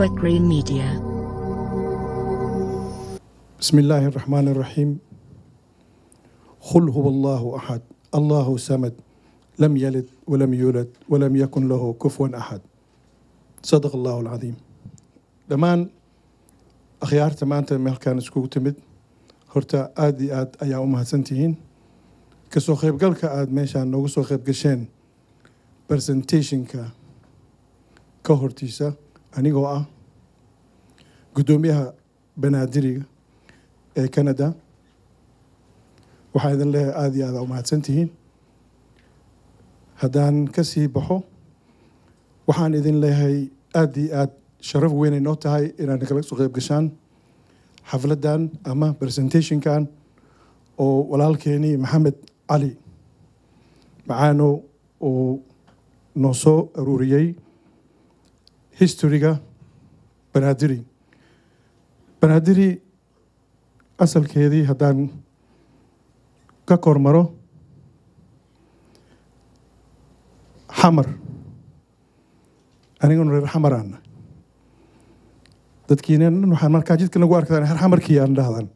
Bakri Media. بسم الله الرحمن الرحيم. قل هو الله أحد، الله الصمد، لم يلد ولم يولد ولم يكن له كفوا أحد. صدق الله العظيم. Dhammaan akhyaarta maanta meelkaan iskugu timid, horta aada iyo aad ayaa u mahadsantihiin kasoo qaybgalka aada meeshaan noogu soo qayb gasheen presentationka ka hortiisa. Anigoo ah guddoomiyaha Banaadiriga ee Canada, waxaa idin leeyahay aada iyo aad aa u mahadsantihiin. Haddaan kasii baxo, waxaan idin leeyahay aada iyo aad sharaf weynay noo tahay inaad nagala soo qayb gashaan xafladdan ama presentationkan oo walaalkeenii Maxamed Cali Macaano uu noo soo aruuriyey historyga Banaadiri. Banaadiri asalkeedii haddaan ka kormaro, Xamar, aniguna reer Xamaraana. Dadkiina dhan waxaan markaa jidka nagu arkadaan reer Xamarkii aan dhahdan.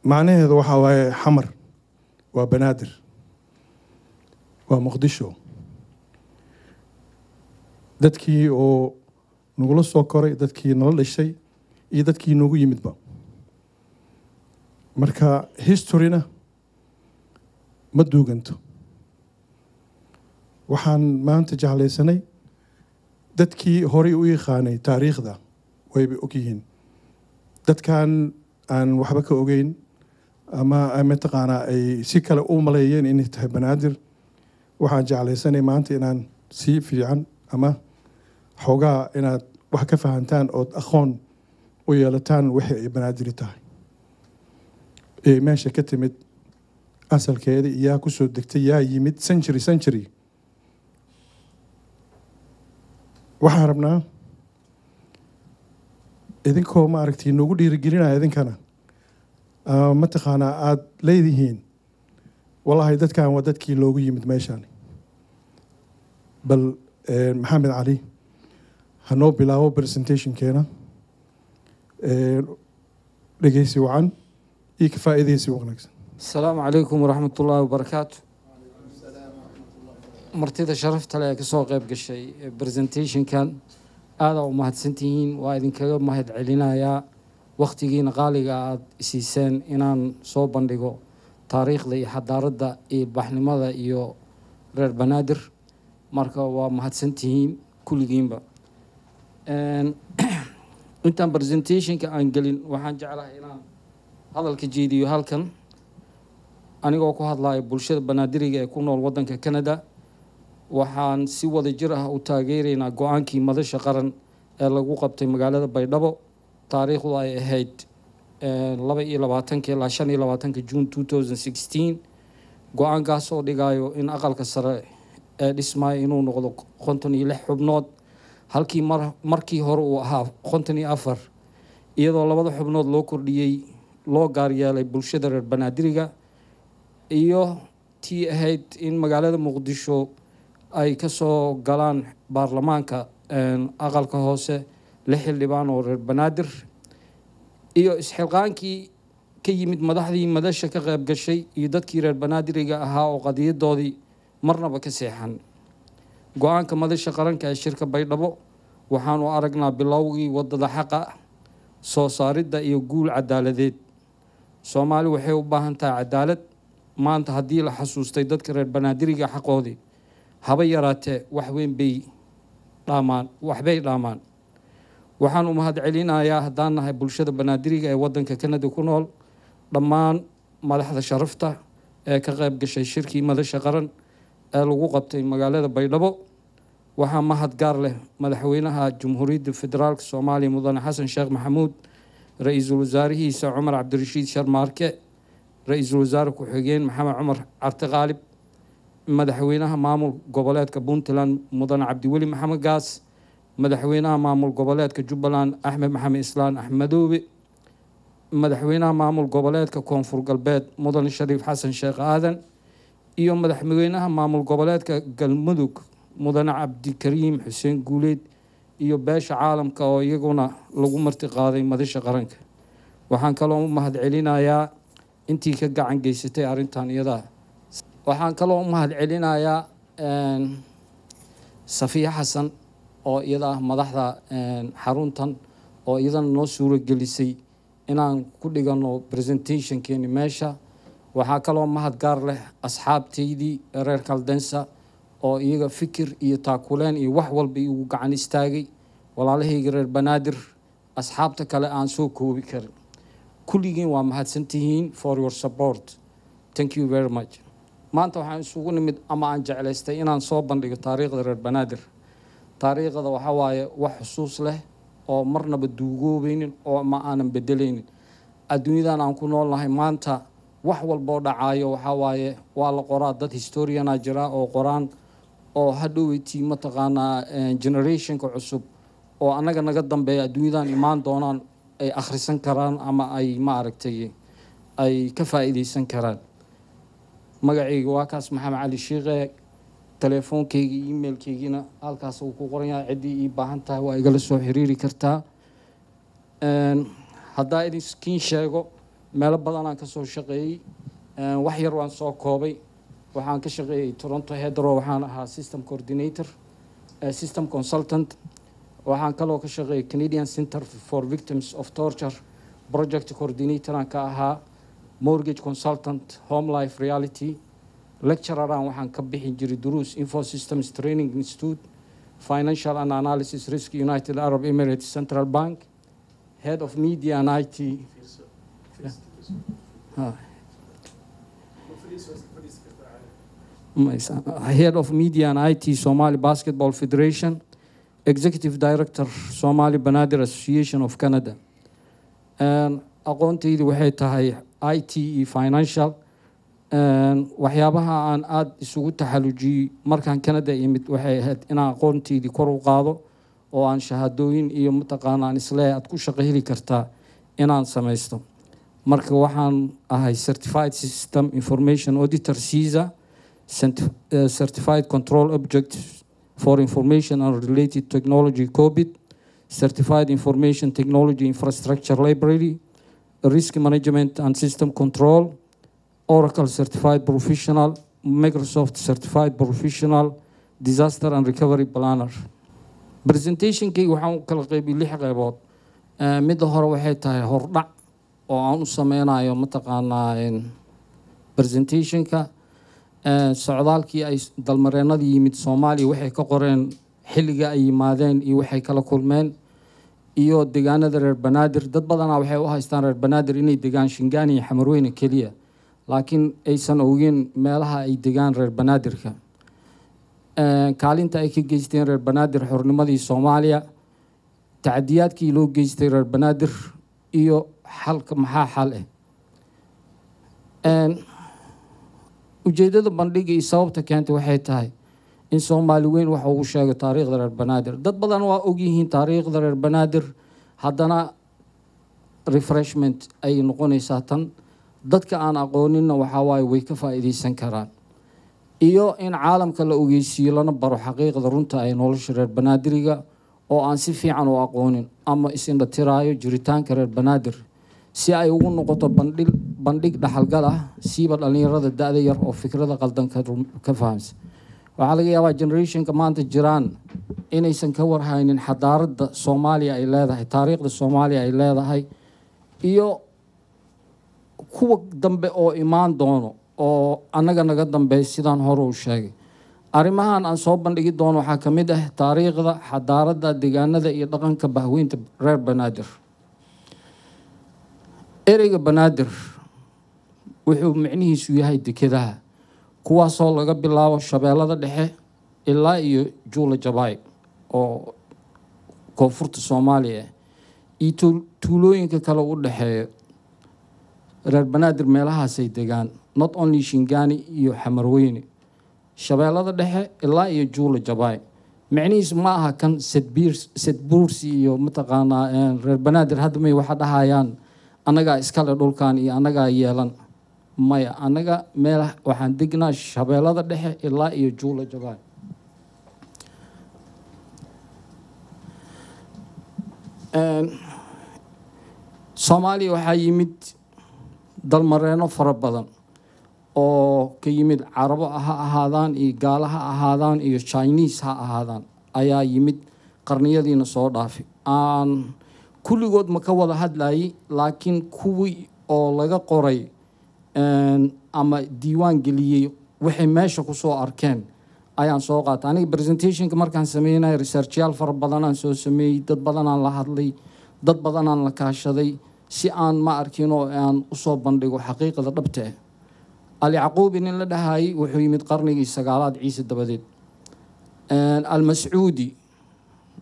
Macnaheedu waxaa waaye Xamar waa Banaadir, waa Muqdisho. Dadkii oo nagula soo koray, dadkii nala dhashay iyo dadkii noogu yimidba. Marka historyna ma duuganto. Waxaan maanta jeclaysanay dadkii horey u yaqaanay taariikhda wayba ogyihiin. Dadkan aan waxba ka ogeyn ama mataqaanaa ay si kale u maleeyeen inay tahay Banaadir, waxaan jeclaysanay maanta inaan si fiican ama xoogaa inaad wax ka fahantaan ood aqoon u yeelataan wixii ay Banaadiri tahay ee meesha ka timid, asalkeeda, yaa kusoo degtay, yaa yimid century century. Waxaan rabnaa idinkoo maaragtay noogu dhiirigelinaya, idinkana mataqaanaa aada leedihiin, wallaahi dadkan waa dadkii loogu yimid meeshaan. Bal Maxamed Cali ha noo bilaabo presentationkeena. Dhegeysi wacan iyo ka faa'iideysi wanaagsan. Asalaamu calaykum waraxmat ullaahi wabarakaatu. Martida sharafta leh ee kasoo qayb gashay presentationkan, aadaa u mahadsantihiin. Waa idinkaga mahad celinayaa wakhtigiina qaaliga aada isiiseen inaan soo bandhigo taariikhda iyo xadaaradda iyo ilbaxnimada iyo reer Banaadir. Marka waa mahadsantihiin kulligiinba. Intaan presentationka aan gelin, waxaan jeclahay inaan hadalka jeediyo halkan anigoo ku hadlayo bulshada Banaadiriga ee ku nool waddanka Canada. Waxaan si wada jir ah u taageeraynaa go-aankii Madasha Qaran ee lagu qabtay magaalada Baydhabo, taariikhdu ay ahayd 22-ka ilaa 25-ka June 2016. Go-aankaas oo dhigayo in Aqalka Sare ee dhismayo inuu noqdo 56 xubnood, halkii markii hore uu ahaa 54, iyadoo labada xubnood loo kordhiyey, loo gaar yeelay bulshada reer Banaadiriga, iyo tii ahayd in magaalada Muqdisho ay kasoo galaan baarlamaanka aqalka hoose lix xildhibaan oo reer Banaadir, iyo isxilqaankii ka yimid madaxdii madasha ka qayb gashay iyo dadkii reer Banaadiriga ahaa oo qadiyadoodii marnaba ka seexan. Go-aanka Madasha Qaranka ee shirka Baydhabo waxaanu aragnaa bilowgii wadada xaqa soo saaridda iyo guul cadaaladeed. Soomaali waxay u baahan tahay cadaalad. Maanta haddii la xasuustay dadka reer Banaadiriga xaqoodii, haba yaraatee wax weyn bay dhaamaan, waxbay dhaamaan. Waxaan u mahad celinayaa, haddaan nahay bulshada Banaadiriga ee waddanka Canada ku nool, dhammaan madaxda sharafta ee ka qayb gashay shirkii Madasha Qaran ee lagu qabtay magaalada Baydhabo. Waxaa mahad gaar leh Madaxweynaha Jamhuuriyadda Federaalka Soomaaliya, Mudane Xasan Sheekh Maxamuud, Ra-iisul Wasaarihiisa Cumar Cabdirashiid Sharmaarke, Ra-iisul Wasaare ku-xigeen Maxamed Cumar Carte Qaalib, Madaxweynaha Maamul Goboleedka Puntland, Mudane Cabdiweli Maxamed Gaas, Madaxweynaha Maamul Goboleedka Jubbaland, Axmed Maxamed Islaan Axmedoobe, Madaxweynaha Maamul Goboleedka Koonfur Galbeed, Mudane Shariif Xasan Sheekh Aadan, iyo Madaxweynaha Maamul Goboleedka Galmudug, Mudane Cabdikariim Xuseen Guuleed, Iyo beesha caalamka oo iyaguna lagu marti qaaday Madasha Qaranka. Waxaan kaloo u mahad celinayaa intii ka gacan geysatay arrintan iyadaa. Waxaan kaloo u mahad celinayaa Safiya Xasan oo iyada ah madaxda xaruntan, oo iyadana noo suuro gelisay inaan ku dhigano presentationkeeni meesha. Waxaa kaloo mahad gaar leh asxaabtaydii reer Caldense oo iyaga fikir iyo taakuleen iyo wax walba igu gacan istaagay, walaalahayga reer Banaadir, asxaabta kale aan soo koobi karin. Kulligiin waa mahadsantihiin for your support. Thank you very much. Maanta waxaan isugu nimid ama aan jeclaystay inaan soo bandhigo taariikhda reer Banaadir. Taariikhda waxaa waaye wax xusuus leh oo marnaba duugoobeynin oo ma aanan bedelaynin. Adduunyadan aan ku noolnahay maanta, wax walboo dhacaayo waxaa waaye waa la qoraa. Dad historiana jira oo qoraan oo hadhoweytii mataqaanaa generationka cusub oo annaga naga dambeeya adduunyadan imaan doonaan ay akhrisan karaan ama ay maaragtay ay ka faa'iideysan karaan. Magacayga waa kaas, Maxamed Cali Shiikhe. Teleefoonkayga iyo emailkaygina halkaas uu ku qoran yahay. Ciddii ii baahan tahay waa igala soo xiriiri kartaa. Haddaa idinkiin sheego, meelo badanaan ka soo shaqeeyey. Wax yar waan soo koobay. Waxaan ka shaqeeyey Toronto Hydro, waxaan ahaa system coordinator, system consultant. Waxaan kaloo ka shaqeeyey Canadian Center for Victims of Torture, project coordinator aan ka ahaa, mortgage consultant, Home Life Reality lectureraan. Waxaan ka bixin jiray duruus Info Systems Training Institute, financial and analysis risk, United Arab Emirates Central Bank, head of media and IT. Ha. Head of media and IT, Somali Basketball Federation, executive director, Somali Banadir Association of Canada. Aqoontaydu waxay tahay IT iyo financial. Waxyaabaha aan aada isugu taxalujiyey markaan Canada imid waxay ahayd inaan aqoontaydii kor u qaado oo aan shahaadooyin iyo mataqaana aan isleeyahay aad ku shaqo heli kartaa inaan samaysto. Marka waxaan ahay certified system information auditor, CISA certified, control objectives for information and related technology, COBIT certified, information technology infrastructure library, risk management and system control, Oracle certified professional, Microsoft certified professional, disaster and recovery planner. Presentationkayga waxaan u kala qaybiyey lix qaybood. Midda hore waxay tahay hordhac oo aan u sameynayo mataqaanaa presentationka, socdaalkii ay dalmareenadii yimid Soomaaliya, waxay ka qoreen xilliga ay yimaadeen iyo waxay kala kulmeen, iyo deegaanada reer Banaadir. Dad badanaa waxay u haystaan reer Banaadir inay degaan Shingaani iyo Xamarweyne keliya, laakiin aysan ogeen meelaha ay degaan reer Banaadirka, kaalinta ay ka geysteen reer Banaadir xornimadii Soomaaliya, tacadiyaadkii loo geystay reer Banaadir iyo xalka, maxaa xal ah. Ujeeddada bandhiga iyo sababta keentay waxay tahay in Soomaali weyn waxa uu sheego taariikhda reer Banaadir. Dad badan waa ogyihiin taariikhda reer Banaadir, haddana refreshment ay noqonaysaa tan. Dadka aan aqooninna waxaa waaye way ka faa'iideysan karaan, iyo in caalamka la ogeysiiyo lana baro xaqiiqda runta ay nolosha reer Banaadiriga oo aan si fiican u aqoonin ama is-indhatiraayo jiritaanka reer Banaadir, si ay ugu noqoto bandhig dhaxalgal ah, siiba dhallinyarada da-da yar oo fikrada qaldan ka fahamsan. Waxaa laga yaabaa generationka maanta jiraan inaysan ka warhaynin xadaaradda Soomaaliya ay leedahay, taariikhda Soomaaliya ay leedahay, iyo kuwa dambe oo imaan doono oo annaga naga dambeey. Sidaan hore u sheegay, arrimahan aan soo bandhigi doono waxaa ka mid ah taariikhda, xadaaradda, deegaanada iyo dhaqanka bahweynta reer Banaadir. Ereyga Banaadir wuxuu micnihiisu yahay dekedaha, kuwaasoo laga bilaabo Shabeellada Dhexe ilaa iyo Juula Jabaay oo koonfurta Soomaaliya ah iyo tuulooyinka kale u dhexeeyo. Reer Banaadir meelahaasay degaan, not only Shingaani iyo Xamarweyne, Shabeellada Dhexe ilaa iyo Juula Jabaay. Micnihiisu ma aha kan sedbiir sedbuursi iyo mataqaanaa reer Banaadir hadda may waxa dhahayaan annagaa iskale dhulkan iyo annagaa yeelan. Maya, annaga meel waxaan degnaa Shabeellada Dhexe ilaa iyo Juula Jabaay. Soomaaliya waxaa yimid dalmareeno fara badan oo ka yimid, Carabo ha ahaadaan iyo gaalo ha ahaadaan iyo Chinese ha ahaadaan, ayaa yimid qarniyadiina soo dhaafay. Aan kulligood ma ka wada hadlayay, laakiin kuwii oo laga qoray ama diiwaan geliyey waxay meesha ku soo arkeen ayaan soo qaatay. Aniga presentationka markaan sameynaya researchyaal fara badanaan soo sameeyey, dad badanaan la hadlay, dad badanaan la kaashaday, si aan ma arkin oo aan usoo bandhigo xaqiiqada dhabta ah. Alyacquubi nin la dhahayay wuxuu yimid qarnigii 9aad Ciise dabadeed. Almascuudi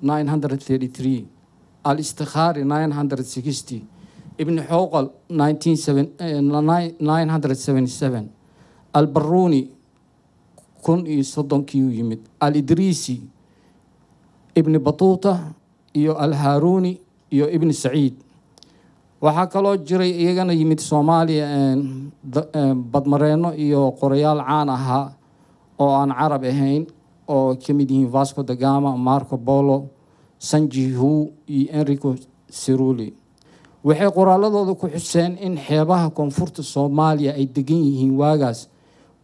933, Alistikhaari 960, Ibni Xowqal 977, Albaruni 1030kii uu yimid, Alidriisi, Ibni Batuuta iyo Alhaaruni iyo Ibni Saciid. Waxaa kaloo jiray iyagana yimid Soomaaliya badmareeno iyo qorayaal caan ahaa oo aan Carab ahayn, oo ka mid yihiin Vasco da Gama, Marco Polo, Sanjihu iyo Enrico Cerulli. Waxay qoraaladooda ku xuseen in xeebaha koonfurta Soomaaliya ay degan yihiin waagaas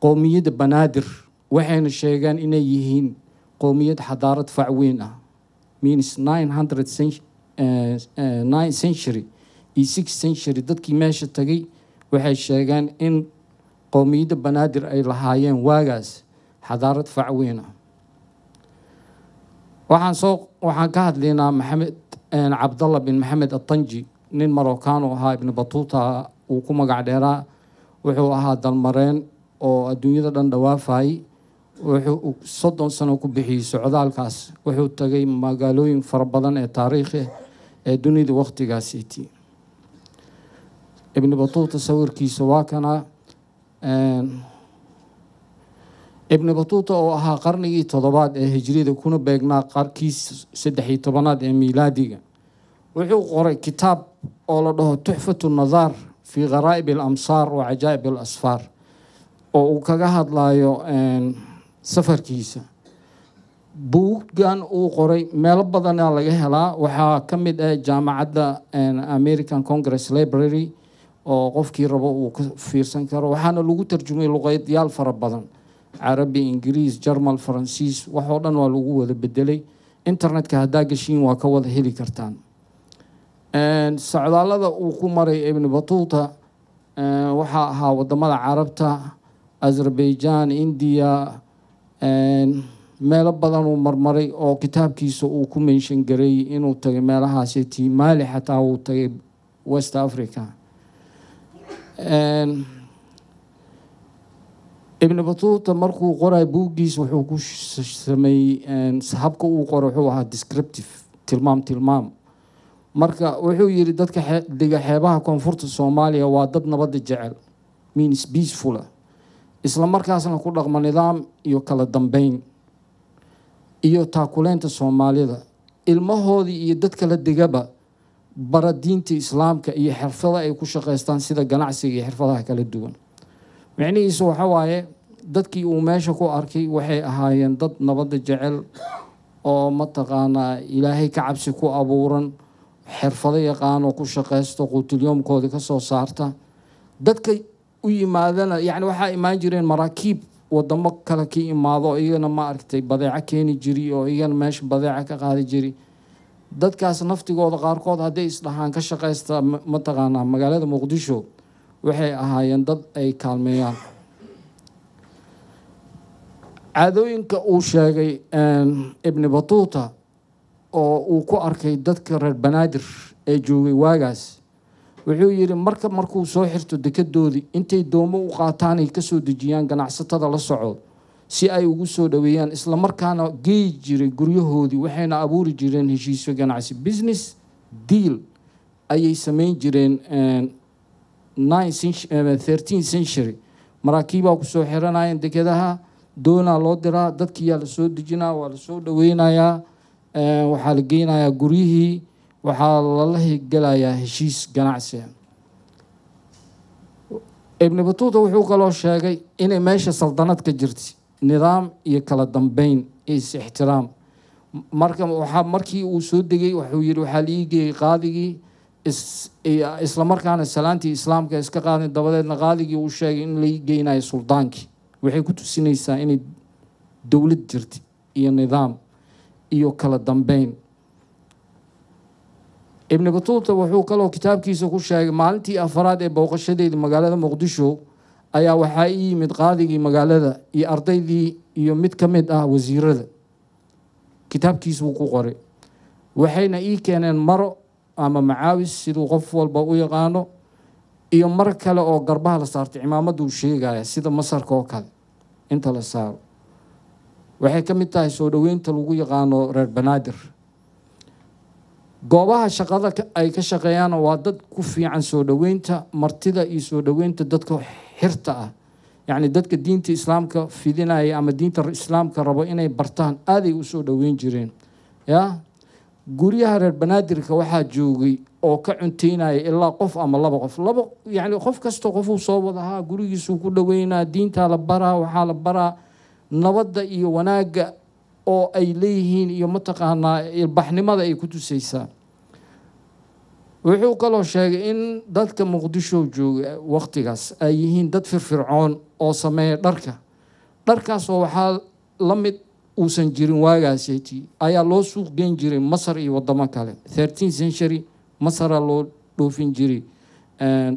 qowmiyadda Banaadir, waxayna sheegeen inay yihiin qowmiyad xadaarad fac weyn ah, means 9 century iyo 6 century. Dadkii meesha tagay waxay sheegeen in qowmiyadda Banaadir ay lahaayeen waagaas xadaarad fac weyn ah. Waxaan ka hadlaynaa Maxamed Cabdallah bin Maxamed Atanji, nin Marocano ahaa, Ibni Batuuta uu ku magac dheeraa. Wuxuu ahaa dalmareen oo adduunyada dhan dhawaafayay. Wuxuu 30 sano ku bixiyey socdaalkaas. Wuxuu tagay magaalooyin fara badan ee taariikhi ee dunida waqtigaasiiti. Ibni Batuuta sawirkiisa waa kana. Ibni Batuuta oo ahaa qarnigii 7aad ee hijriyada, kuna beegnaa qarkiis 13aad ee miilaadiga, wuxuu qoray kitaab oo la dhaho Tuxfatu Nadaar fi Kharaa'ib Alamsaar wa Cajaa'ib Alasfaar, oo uu kaga hadlayo safarkiisa. Buuggan uu qoray meelo badanaa laga helaa. Waxaa ka mid ah jaamacadda American Congress Library, oo qofkii rabo uu ka fiirsan karo. Waxaana lagu tarjumay luqeedyaal fara badan: Carabi, Ingiriis, Jarmal, Faransiis, waxoo dhan waa lagu wada bedelay. Internetka haddaa gashiin waa ka wada heli kartaan. Socdaallada uu ku maray Ibni Batuuta waxaa ahaa wadamada Carabta, Azerbaijan, India, meelo badan uu marmaray oo kitaabkiisa uu ku mention gareeyey inuu tagay meelahaasi tii Maali, xataa uu tagay West Africa. Ibni Batuuta markuu qoray buuggiis wuxuu ku sameeyey, habka uu qoray wuxuu ahaa descriptive, tilmaam tilmaam. Marka wuxuu yidhi dadka dega xeebaha koonfurta Soomaaliya waa dad nabadda jecel, means peaceful, isla markaasna ku dhaqma nidaam iyo kala dambeyn iyo taakuleynta Soomaalida, ilmahoodii iyo dadka la degaba bara diinta Islaamka iyo xirfada ay ku shaqaystaan sida ganacsiga iyo xirfadaha kala duwan. Micnihiisu waxa waaye dadkii uu meesha ku arkay waxay ahaayeen dad nabadda jecel oo mataqaanaa Ilaahay ka cabsi ku abuuran, xirfado yaqaanoo ku shaqaysto, quutulyoomkooda ka soo saarta. Dadka u yimaadana, yacni waxaa imaan jireen maraakiib wadamo kale ka imaado, iyagana ma aragtay badeeco keeni jiri oo iyagana meesha badeeco ka qaadi jiri. Dadkaas naftigooda qaarkood hadday isdhahaan ka shaqaysta mataqaanaa magaalada Muqdisho, waxay ahaayeen dad ay kaalmeeyaan. Caadooyinka uu sheegay Ibni Batuuta oo uu ku arkay dadka reer Banaadir ee joogay waagaas, wuxuu yidhi marka markuu soo xirto dekedoodii, intay doomo u qaataan ay kasoo dejiyaan ganacsatada la socdo si ay ugu soo dhaweeyaan, isla markaana geeyi jiray guryahoodii. Waxayna abuuri jireen heshiisyo ganacsi, business deal ayay sameyn jireen. 13 century maraakiibaa kusoo xiranayeen dekedaha, doonaa loo diraa, dadkiyaa lasoo dejinaa, waa lasoo dhaweynayaa, waxaa la geynayaa guryihii, waxaa lala gelayaa heshiis ganacsi. Ibni Batuuta wuxuu kaloo sheegay inay meesha saldanad ka jirtay, nidaam iyo kala dambeyn iyo is-ixtiraam. Marka waxaa markii uu soo degay wuxuu yidhi waxaa la ii geeyey qaadigii, isla markaana salaantii islaamka iska qaadin. Dabadeedna qaadigii uu sheegay in la ii geynayo suldaankii. Waxay ku tusinaysaa inay dowlad jirta iyo nidaam iyo kala dambeyn. Ibn Batuuta wuxuu kaloo kitaabkiisa ku sheegay maalintii afraad ee booqashadeedii magaalada Muqdisho ayaa waxaa ii yimid qaadigii magaalada iyo ardaydii iyo mid ka mid ah wasiirada. Kitaabkiisa wuu ku qoray. Waxayna ii keeneen maro ama macaawis siduu qof walba u yaqaano, iyo mar kale oo garbaha la saartay, cimaamaduu sheegaya sida masarka oo kale inta la saaro. Waxay ka mid tahay soo dhoweynta lagu yaqaano reer Banaadir. Goobaha shaqada ay ka shaqeeyaan waa dad ku fiican soo dhoweynta martida iyo soo dhoweynta dadka xirta ah, yacni dadka diinta islaamka fidinaya ama diinta islaamka rabo inay bartaan aaday u soo dhoweyn jireen. Ya guryaha reer Banaadirka waxaa joogay oo ka cunteynaya ilaa qof ama laba qof, laba yacni qof kasta qofuu soo wadahaa gurigiisuu ku dhoweynaa, diintaa la baraa, waxaa la baraa nabadda iyo wanaagga oo ay leeyihiin iyo mataqaanaa ilbaxnimada ay ku tusaysaa. Wuxuu kaloo sheegay in dadka Muqdisho jooga waqtigaas ay yihiin dad firfircoon oo sameeya dharka, dharkaasoo waxaa la mid uusan jirin waagaaseti ayaa loo suuq geyn jiray Masar iyo wadamo kale. 13 century Masaraa loo dhoofin jiray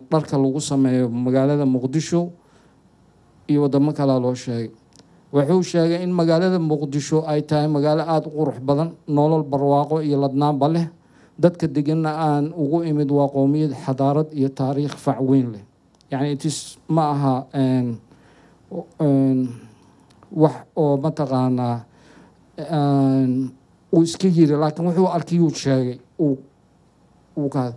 dharka lagu sameeyo magaalada Muqdisho iyo wadamo kalea loo sheegay. Wuxuu sheegay in magaalada Muqdisho ay tahay magaalo aada u qurux badan, nolol barwaaqo iyo ladnaanba leh, dadka deganna aan ugu imid waa qowmiyad xadaarad iyo taariikh fac weyn leh. Yacni itis ma aha wax oo mataqaanaa uu iska yiri, laakiin wuxuu arkayuu sheegay uu ka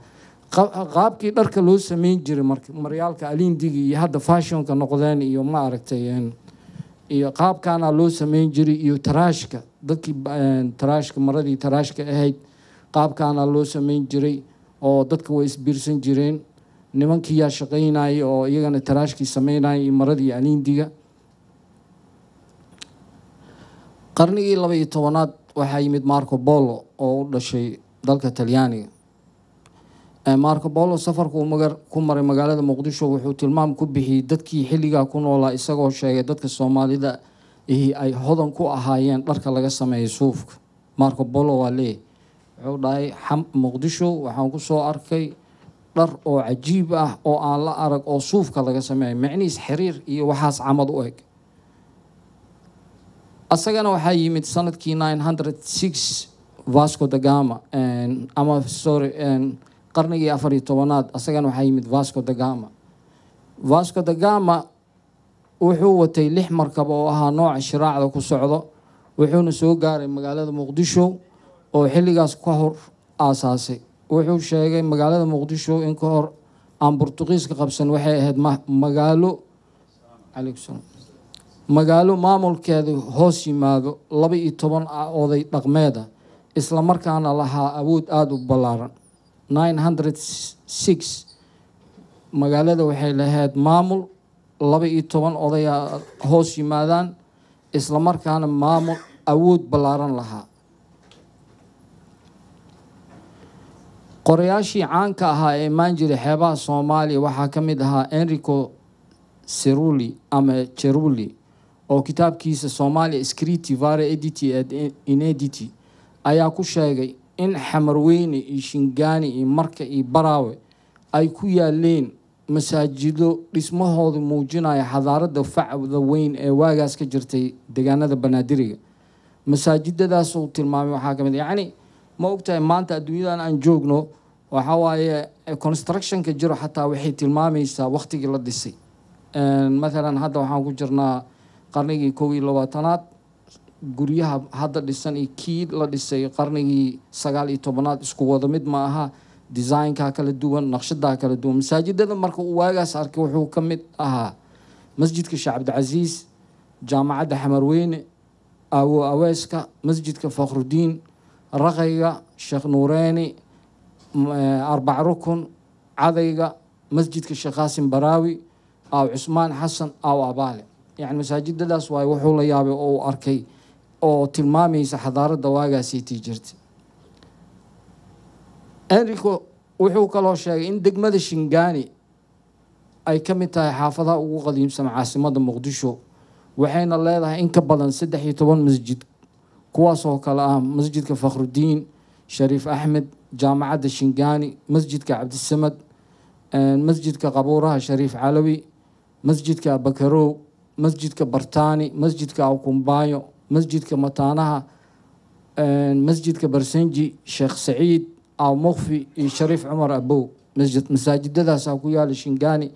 qaabkii dharka loo sameyn jiray marka maryaalka alindigii iyo hadda fashionka noqdeen iyo ma aragtay iyo qaabkaana loo sameyn jiray, iyo taraashka dadkii taraashka maradii taraashka ahayd qaabkaana loo sameyn jiray oo dadka way isbiirsan jireen, nimankii yaa shaqaynayay oo iyagana taraashkii sameynayay iyo maradii alindiga. Qarnigii 12aad waxaa yimid Marco Polo oo u dhashay dalka Talyaaniga. Marco Polo safarku uu ku maray magaalada Muqdisho wuxuu tilmaam ku bixiyey dadkii xilligaa ku noolaa, isagoo sheegay dadka Soomaalida ihi ay hodan ku ahaayeen dharka laga sameeyay suufka. Marco Polo waa leeyahy, wuxuu dhahay Muqdisho waxaan ku soo arkay dhar oo cajiib ah oo aan la arag oo suufka laga sameeyay, micnihiis xiriir iyo waxaas camad u eg. Asagana waxaa yimid sanadkii 906 Vasco da Gama, ama sorry qarnigii 14aad asagana waxaa yimid Vasco da Gama. Vasco da Gama wuxuu watay 6 markab oo ahaa nooca shiraacda ku socdo, wuxuuna soo gaaray magaalada Muqdisho oo xilligaas ka hor aasaasay. Wuxuu sheegay magaalada Muqdisho in ka hor aan Burtuqiiska qabsan waxay ahayd magaalo magaalo maamulkeedu hoos yimaado 12 oday dhaqmeeda, isla markaana lahaa awood aada u ballaaran. 906 magaalada waxay lahayd maamul 12 odaya hoos yimaadaan, isla markaana maamul awood ballaaran lahaa. Qorayaashii caanka ahaa ee imaan jiray xeebaha Soomaaliya waxaa ka mid ahaa Enrico Cerulli ama Cerulli oo kitaabkiisa Somalia Scritti Vari Editi et Inediti ayaa ku sheegay in Xamarweyne iyo Shingaani iyo Marka iyo Baraawe ay ku yaaleen masaajido dhismahoodu muujinaya xadaaradda facda weyn ee waagaas ka jirtay deegaanada Banaadiriga. Masaajidadaas uu tilmaamay waxaa ka mid yacni ma ogtahay maanta adduunyadan aan joogno waxa waaye constructionka jiro xataa waxay tilmaamaysaa waqtigii la dhisay. Mathalan hadda waxaan ku jirnaa qarnigii 21aad, guryaha hadda dhisan iyo kii la dhisay qarnigii 19aad isku wada mid ma aha, designkaa kala duwan, naqshadaa kala duwan. Masaajidada marka uu waagaas arkay wuxuu ka mid ahaa masjidka Sheekh Cabdicasiis, jaamacadda Xamarweyne, Aawo Aweeska, masjidka Fakhrudiin, Raqayga, Sheekh Nuureeni, Arbac Rukun, Cadayga, masjidka Sheekh Qaasim Baraawi, Aaw Cusmaan Xasan, Aaw Abaale. Yacni masaajidadaas waay wuxuu la yaabay oo uu arkay oo tilmaamaysa xadaaradda waagaasaytii jirtay. Enrico wuxuu kaloo sheegay in degmada Shingaani ay ka mid tahay xaafadaha ugu qadiimsan caasimadda Muqdisho, waxayna leedahay in ka badan 13 masjid, kuwaasoo kale ah Masjidka Fakhrudiin Shariif Axmed, Jaamacadda Shingaani, Masjidka Cabdisamad, Masjidka Qabuuraha Shariif Calawi, Masjidka Bakarow, Masjidka Bartaani, Masjidka Awkumbaayo, Masjidka Mataanaha, Masjidka Barsanji, Sheekh Saciid Awmukfi iyo Shariif Cumar Abow. Masjid masaajidadaasaa ku yaala Shingaani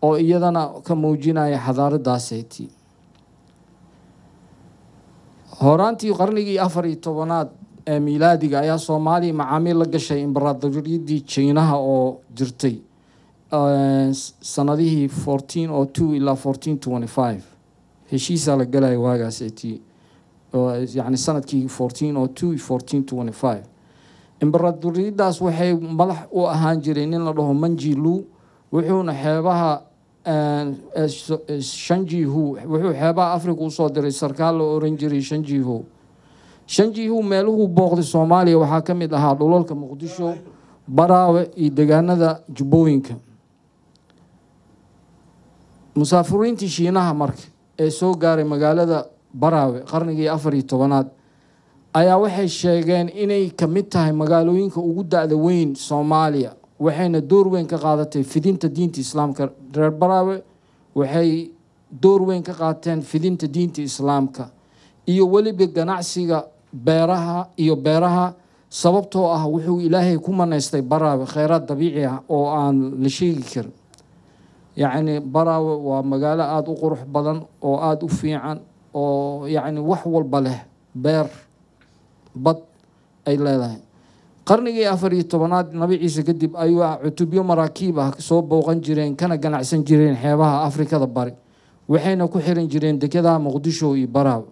oo iyadana ka muujinaya xadaaradaaseeti. Horaantii qarnigii 14aad ee miilaadiga ayaa Soomaaliya macaamiil la gashay imbaraadoriyadii Jiinaha oo jirtay sanadihii 1402 ilaa 1425. Heshiisaa la galaya waagaaseti, yacni sanadkii 1402 iyo 1425. Imbaraadoriyadaas waxay madax u ahaan jiray nin la dhaho Manjilu, wuxuuna xeebaha Shanjihu, wuxuu xeebaha Africa usoo diray sarkaal la oran jiray Shanjihu. Shanjihu meeluhuu booqday Soomaaliya waxaa ka mid ahaa dhulalka Muqdisho, Baraawe iyo deegaanada Jubbooyinka. Musaafiriintii Shiinaha marka ee soo gaaray magaalada Baraawe qarnigii 14aad ayaa waxay sheegeen inay ka mid tahay magaalooyinka ugu da-da weyn Soomaaliya, waxayna door weyn ka qaadatay fidinta diinta Islaamka. Reer Baraawe waxay door weyn ka qaateen fidinta diinta Islaamka iyo weliba ganacsiga beeraha iyo beeraha, sababtoo ah wuxuu Ilaahay ku manaystay Baraawe kheyraad dabiici ah oo aan la sheegi karin. Yacni Baraawe waa magaalo aada u qurux badan oo aada u fiican oo yacni wax walba leh, beer, bad ay leedahay. Qarnigii 14aad Nabi Ciise kadib ayuu cutubyo maraakiib ah soo booqan jireen kana ganacsan jireen xeebaha Afrikada Bari, waxayna ku xiran jireen dekedaha Muqdisho iyo Baraawe.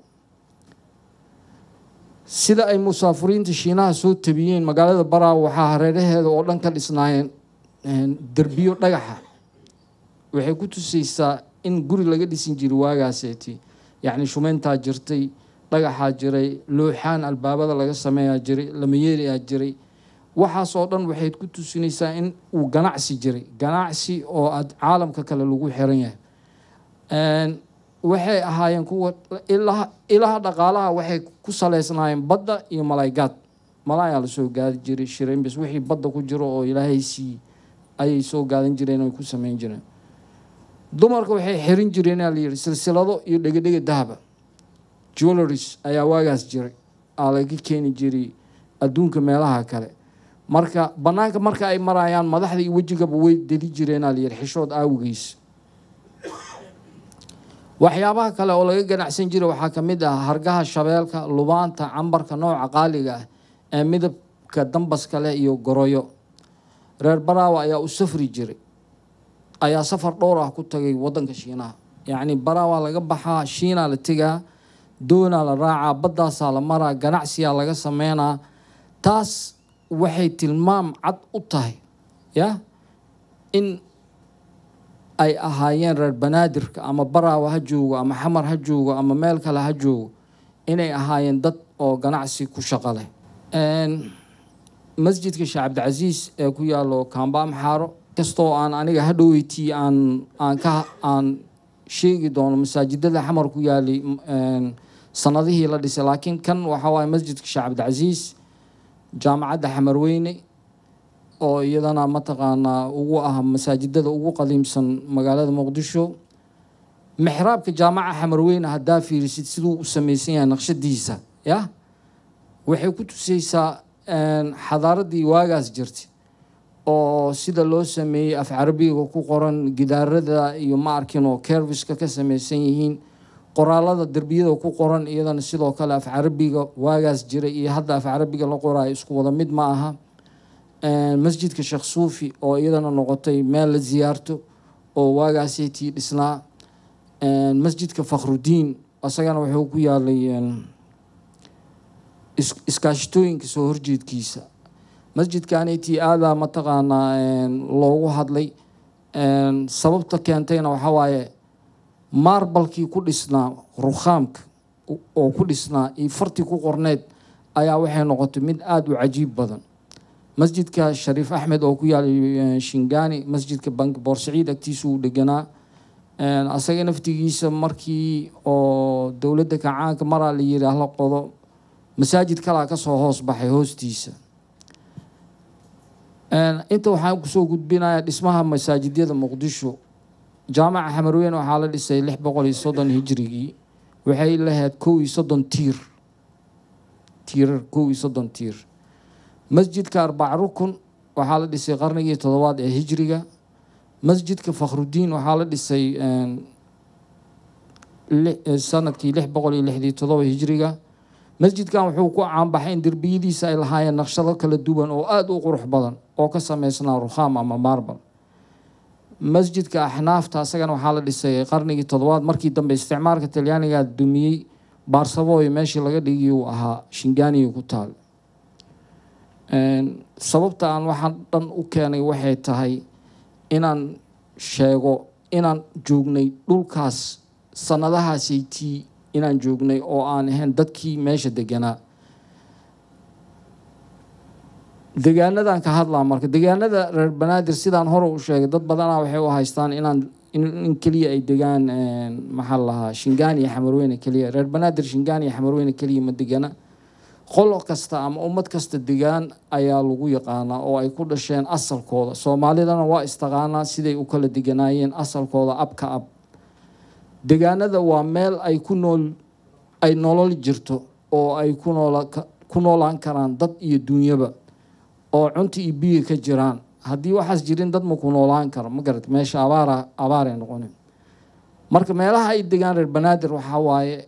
Sida ay musaafiriinta Shiinaha soo tabiyeen, magaalada Baraawe waxaa hareeraheeda oo dhan ka dhisnaayeen derbiyo dhagaxa. Waxay ku tusaysaa in guri laga dhisin jiray waagaaseeti, yacni shumeyntaa jirtay, dhagaxaa jiray, looxaan albaabada laga sameeyaa jiray, lamayeeriyaa jiray. Waxaas oo dhan waxay ku tusinaysaa in uu ganacsi jiray, ganacsi oo aad caalamka kale lagu xiran yahay. Waxay ahaayeen kuwa ilaha dhaqaalaha waxay ku saleysnaayeen badda iyo malaygaad. Malaayaa lasoo gaadi jiray, shirimbis, wixii badda ku jiro oo Ilaahay siiyey ayay soo gaadan jireen oo ku sameyn jireen. Dumarka waxay xirin jireen, aa la yidhi, silsilado iyo dhegedhega dahaba. Jewelries ayaa waagaas jiray, aa laga keeni jiray adduunka meelaha kale. Marka banaanka marka ay marayaan madaxda iyo wejigaba way deli jireen, aa la yidhi, xishood aawigiis. Waxyaabaha kale oo laga ganacsan jiray waxaa ka mid ah hargaha shabeelka, lubaanta, cambarka nooca qaaliga ah ee midabka dambaska leh iyo goroyo. Reer Baraawe ayaa u safri jiray, ayaa safar dhowr ah ku tagay waddanka Shiinaha. Yacni Baraawa laga baxaa, Shiinaa la tegaa, doonaa la raacaa, baddaasaa la maraa, ganacsiyaa laga sameynaa. Taas waxay tilmaam cad u tahay ya in ay ahaayeen reer Banaadirka, ama Baraawa ha joogo ama Xamar ha joogo ama meel kale ha joogo, inay ahaayeen dad oo ganacsi ku shaqo leh. Masjidka Sheekh Cabdicasiis ee ku yaalo Kaamba Amxaaro, kastoo aan aniga hadhoweytii aan aan ka aan sheegi doono masaajidada Xamar ku yaalay sanadihii la dhisay, laakiin kan waxa waaye Masjidka Sheekh Cabdicasiis, Jaamacadda Xamarweyne oo iyadana mataqaanaa ugu ah masaajidada ugu qadiimsan magaalada Muqdisho. Mixraabka Jaamaca Xamarweyne haddaa fiirisid siduu u samaysan yahay naqshadiisa, ya waxay ku tusaysaa xadaaradii waagaas jirtay oo sida loo sameeyey, af Carabiga ku qoran gidaarada iyo ma arkin oo kerviska ka samaysan yihiin, qoraalada derbiyada ku qoran iyadana sidoo kale af Carabiga waagaas jiray iyo hadda af Carabiga la qoraayo isku wada mid ma aha. Masjidka Sheekh Suufi oo iyadana noqotay meel la ziyaarto oo waagaasaytii dhisnaa, Masjidka Fakhrudiin isagana wuxuu ku yaalay iskaashatooyinka soo horjeedkiisa. Masjidkaniti aadaa mataqaanaa loogu hadlay, sababta keentayna waxaa waaye maarbalkii ku dhisnaa rukhaamka. oo ku dhisnaa iyo fartii ku qorneyd ayaa waxay noqotay mid aada u cajiib badan. Masjidka Shariif Axmed oo ku yaalay Shingani, masjidka Bank Boorsaciid agtiisa uu deganaa, asaga naftigiisa markii oo dowladda kacaanka maraa la yiri hala qodo, masaajid kalaa kasoo hoos baxay hoostiisa. Inta waxaan kusoo gudbinayaa dhismaha masaajidyada Muqdisho. Jaamaca Xamarweyn waxaa la dhisay 630 hijrigii, waxay lahayd 31 tiir, tiirar 31 tiir. Masjidka Arbac Rukun waxaa la dhisay qarnigii toddobaad ee hijriga. Masjidka Fakhrudiin waxaa la dhisay sanadkii 667 hijriga. Masjidkan wuxuu ku caanbaxay in derbiyadiisa ay lahaayeen naqshado kala duwan oo aada u qurux badan oo ka sameysnaa rukhaam ama marbal. Masjidka Axnaafta asagana waxaa la dhisay qarnigii toddobaad. Markii dambe isticmaalka Talyaaniga dumiyey, Baarsabooy meeshii laga dhigay uu ahaa Shinganiga ku taal. Sababta aan waxaan dhan u keenay waxay tahay inaan sheego inaan joognay dhulkaas sanadahaasaytii, inaan joognay oo aan ahayn dadkii meesha deganaa. Degaanadan ka hadlaa marka, degaanada reer Banaadir sidaan hore u sheegay, dad badanaa waxay u haystaan inaan in keliya ay degaan, maxaa la lahaa, Shingaani iyo Xamarweyne keliya. Reer Banaadir Shingaani iyo Xamarweyne keliya ma degana. Qolo kasta ama ummad kasta degaan ayaa lagu yaqaanaa oo ay ku dhasheen asalkooda. Soomaalidana waa istaqaanaa siday u kala deganaayeen asalkooda ab ka ab. Degaanada waa meel ay ku nool, ay nolol jirto oo ay ku noolaan karaan dad iyo dunyaba, oo cunta iyo biyo ka jiraan. Haddii waxaas jirin, dad ma ku noolaan karo, ma garat? Meesha abaara abaaray noqonin. Marka meelaha ay degaan reer Banaadir waxaa waaye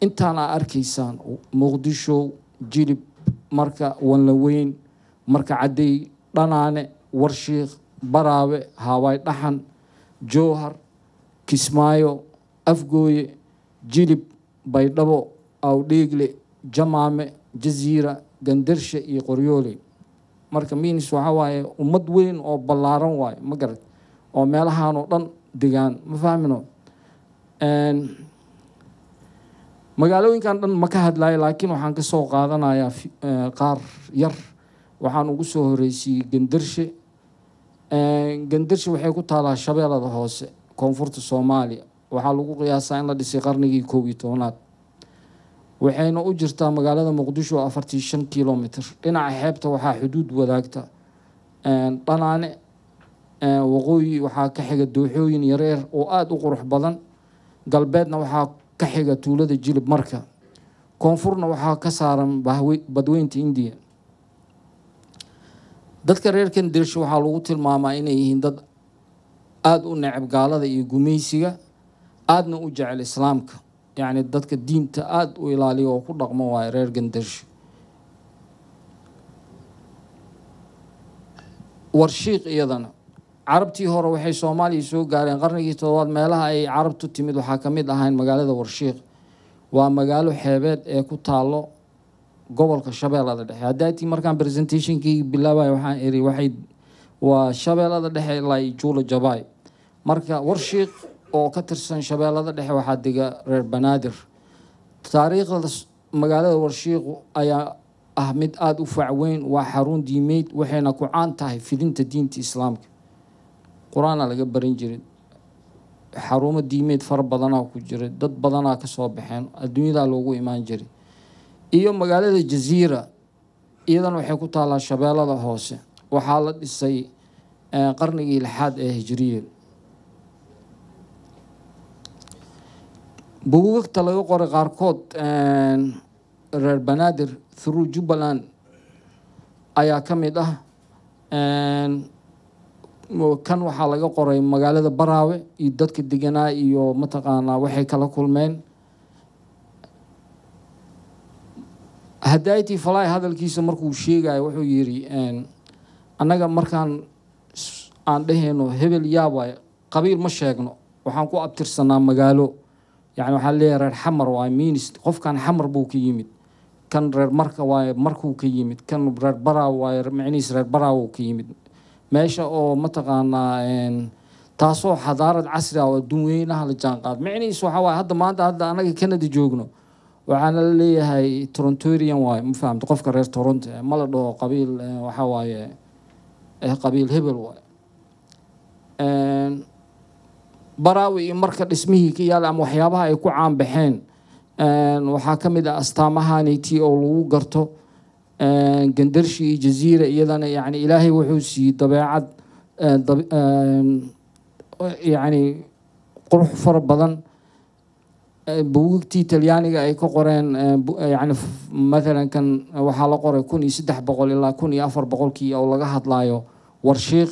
intaan aa arkaysaan: Muqdisho, Jilib, Marka, Wanlaweyn, Marka Cadey, Dhanaane, Warshiikh, Baraawe, Haawaay Dhaxan, Jowhar, Kismaayo, Afgooye, Jilib, Baydhabo, Awdheegle, Jamaame, Jaziira, Gandarshe iyo Qoryooley. Marka minis waxaa waaye ummad weyn oo ballaaran waaye, ma garat, oo meelahan oo dhan degaan, ma fahmino? Magaalooyinkan dhan ma ka hadlayo, laakiin waxaan ka soo qaadanayaa qaar yar. Waxaan ugu soo horreysiyey Gandarshe. Gandarshe waxay ku taalaa Shabeellada Hoose, koonfurta Soomaaliya. Waxaa lagu qiyaasaa in la dhisay qarnigii 11aad, waxayna u jirtaa magaalada Muqdisho 45 kilomitr. Dhinaca xeebta waxaa xuduud wadaagta Dhanaane, waqooyi waxaa ka xiga dooxooyin yareer oo aada u qurux badan, galbeedna waxaa ka xiga tuulada Jilib Marka, koonfurna waxaa ka saaran Badweynta Indiya. Dadka reer Kandirshe waxaa lagu tilmaamaa inay yihiin dad aada u neceb gaalada iyo gumaysiga, aadna u jecel Islaamka, yacni dadka diinta aada u ilaaliya oo ku dhaqmo waayo reer Gandarshe. Warshiiq iyadana carabtii hore waxay Soomaaliya soo gaareen qarnigii toddobaad. Meelaha ay carabtu timid waxaa ka mid ahayn magaalada Warshiiq. Waa magaalo xeebeed ee ku taalo gobolka Shabeellada Dhexe. Haddaatii markaan presentationkii bilaabaya waxaan iri waxay waa Shabeellada Dhexe ilaa Juulo Jabaay. Marka Warshiiq oo ka tirsan Shabeellada Dhexe waxaa dega reer Banaadir. Taariikhda magaalada Warshiiq ayaa ah mid aada u fac weyn. Waa xarun diimeed, waxayna ku caan tahay fidinta diinta Islaamka. Qur-aana laga baran jiray, xarumo diimeed fara badanaa ku jiray, dad badanaa kasoo baxeen, adduunyadaa loogu imaan jiray. Iyo magaalada Jaziira iyadana waxay ku taalaa Shabeellada Hoose. Waxaa la dhisay qarnigii lixaad ee hijriya. Buugagta laga qoray qaarkood reer Banaadir through Jubbaland ayaa ka mid ah. Kan waxaa laga qoray magaalada Baraawe iyo dadka deganaa iyo mataqaanaa waxay kala kulmeen. Hadayti Falay hadalkiisa markuu sheegayo wuxuu yiri, annaga markaan aan dhehayno hebel yaabay, qabiil ma sheegno, waxaan ku abtirsanaa magaalo. Yani waxaa leeyahay reer Xamar waaye, minis qofkan Xamar buu ka yimid, kan reer Marka waaye, Markuu ka yimid, kan reer Baraawe waaye, micnihiis reer Baraawe uu ka yimid. Meesha oo mataqaanaa taasoo xadaarad casri ah oo adduun weynaha la jaanqaad. Micnihiis waxaa waaye hadda maanta hadda anaga Canada joogno Waxaana la leeyahay Torontorian waaye, ma fahamta? Qofka reer Toronto ma la dhaho qabiil, waxaa waaye qabiil hebel waaye. Baraawi iyo marka dhismihii ka yaala ama waxyaabaha ay ku caan baxeen, waxaa ka mid ah astaamahaniti oo lagu garto Gandarshi iyo Jaziira. Iyadana yani Ilaahay wuxuu siiyey dabeecad yani qurux fara badan. Buugagtii Talyaaniga ay ka qoreen, yani mathalan kan waxaa la qoray 1300 ilaa 1400-kii oo laga hadlayo Warshiikh.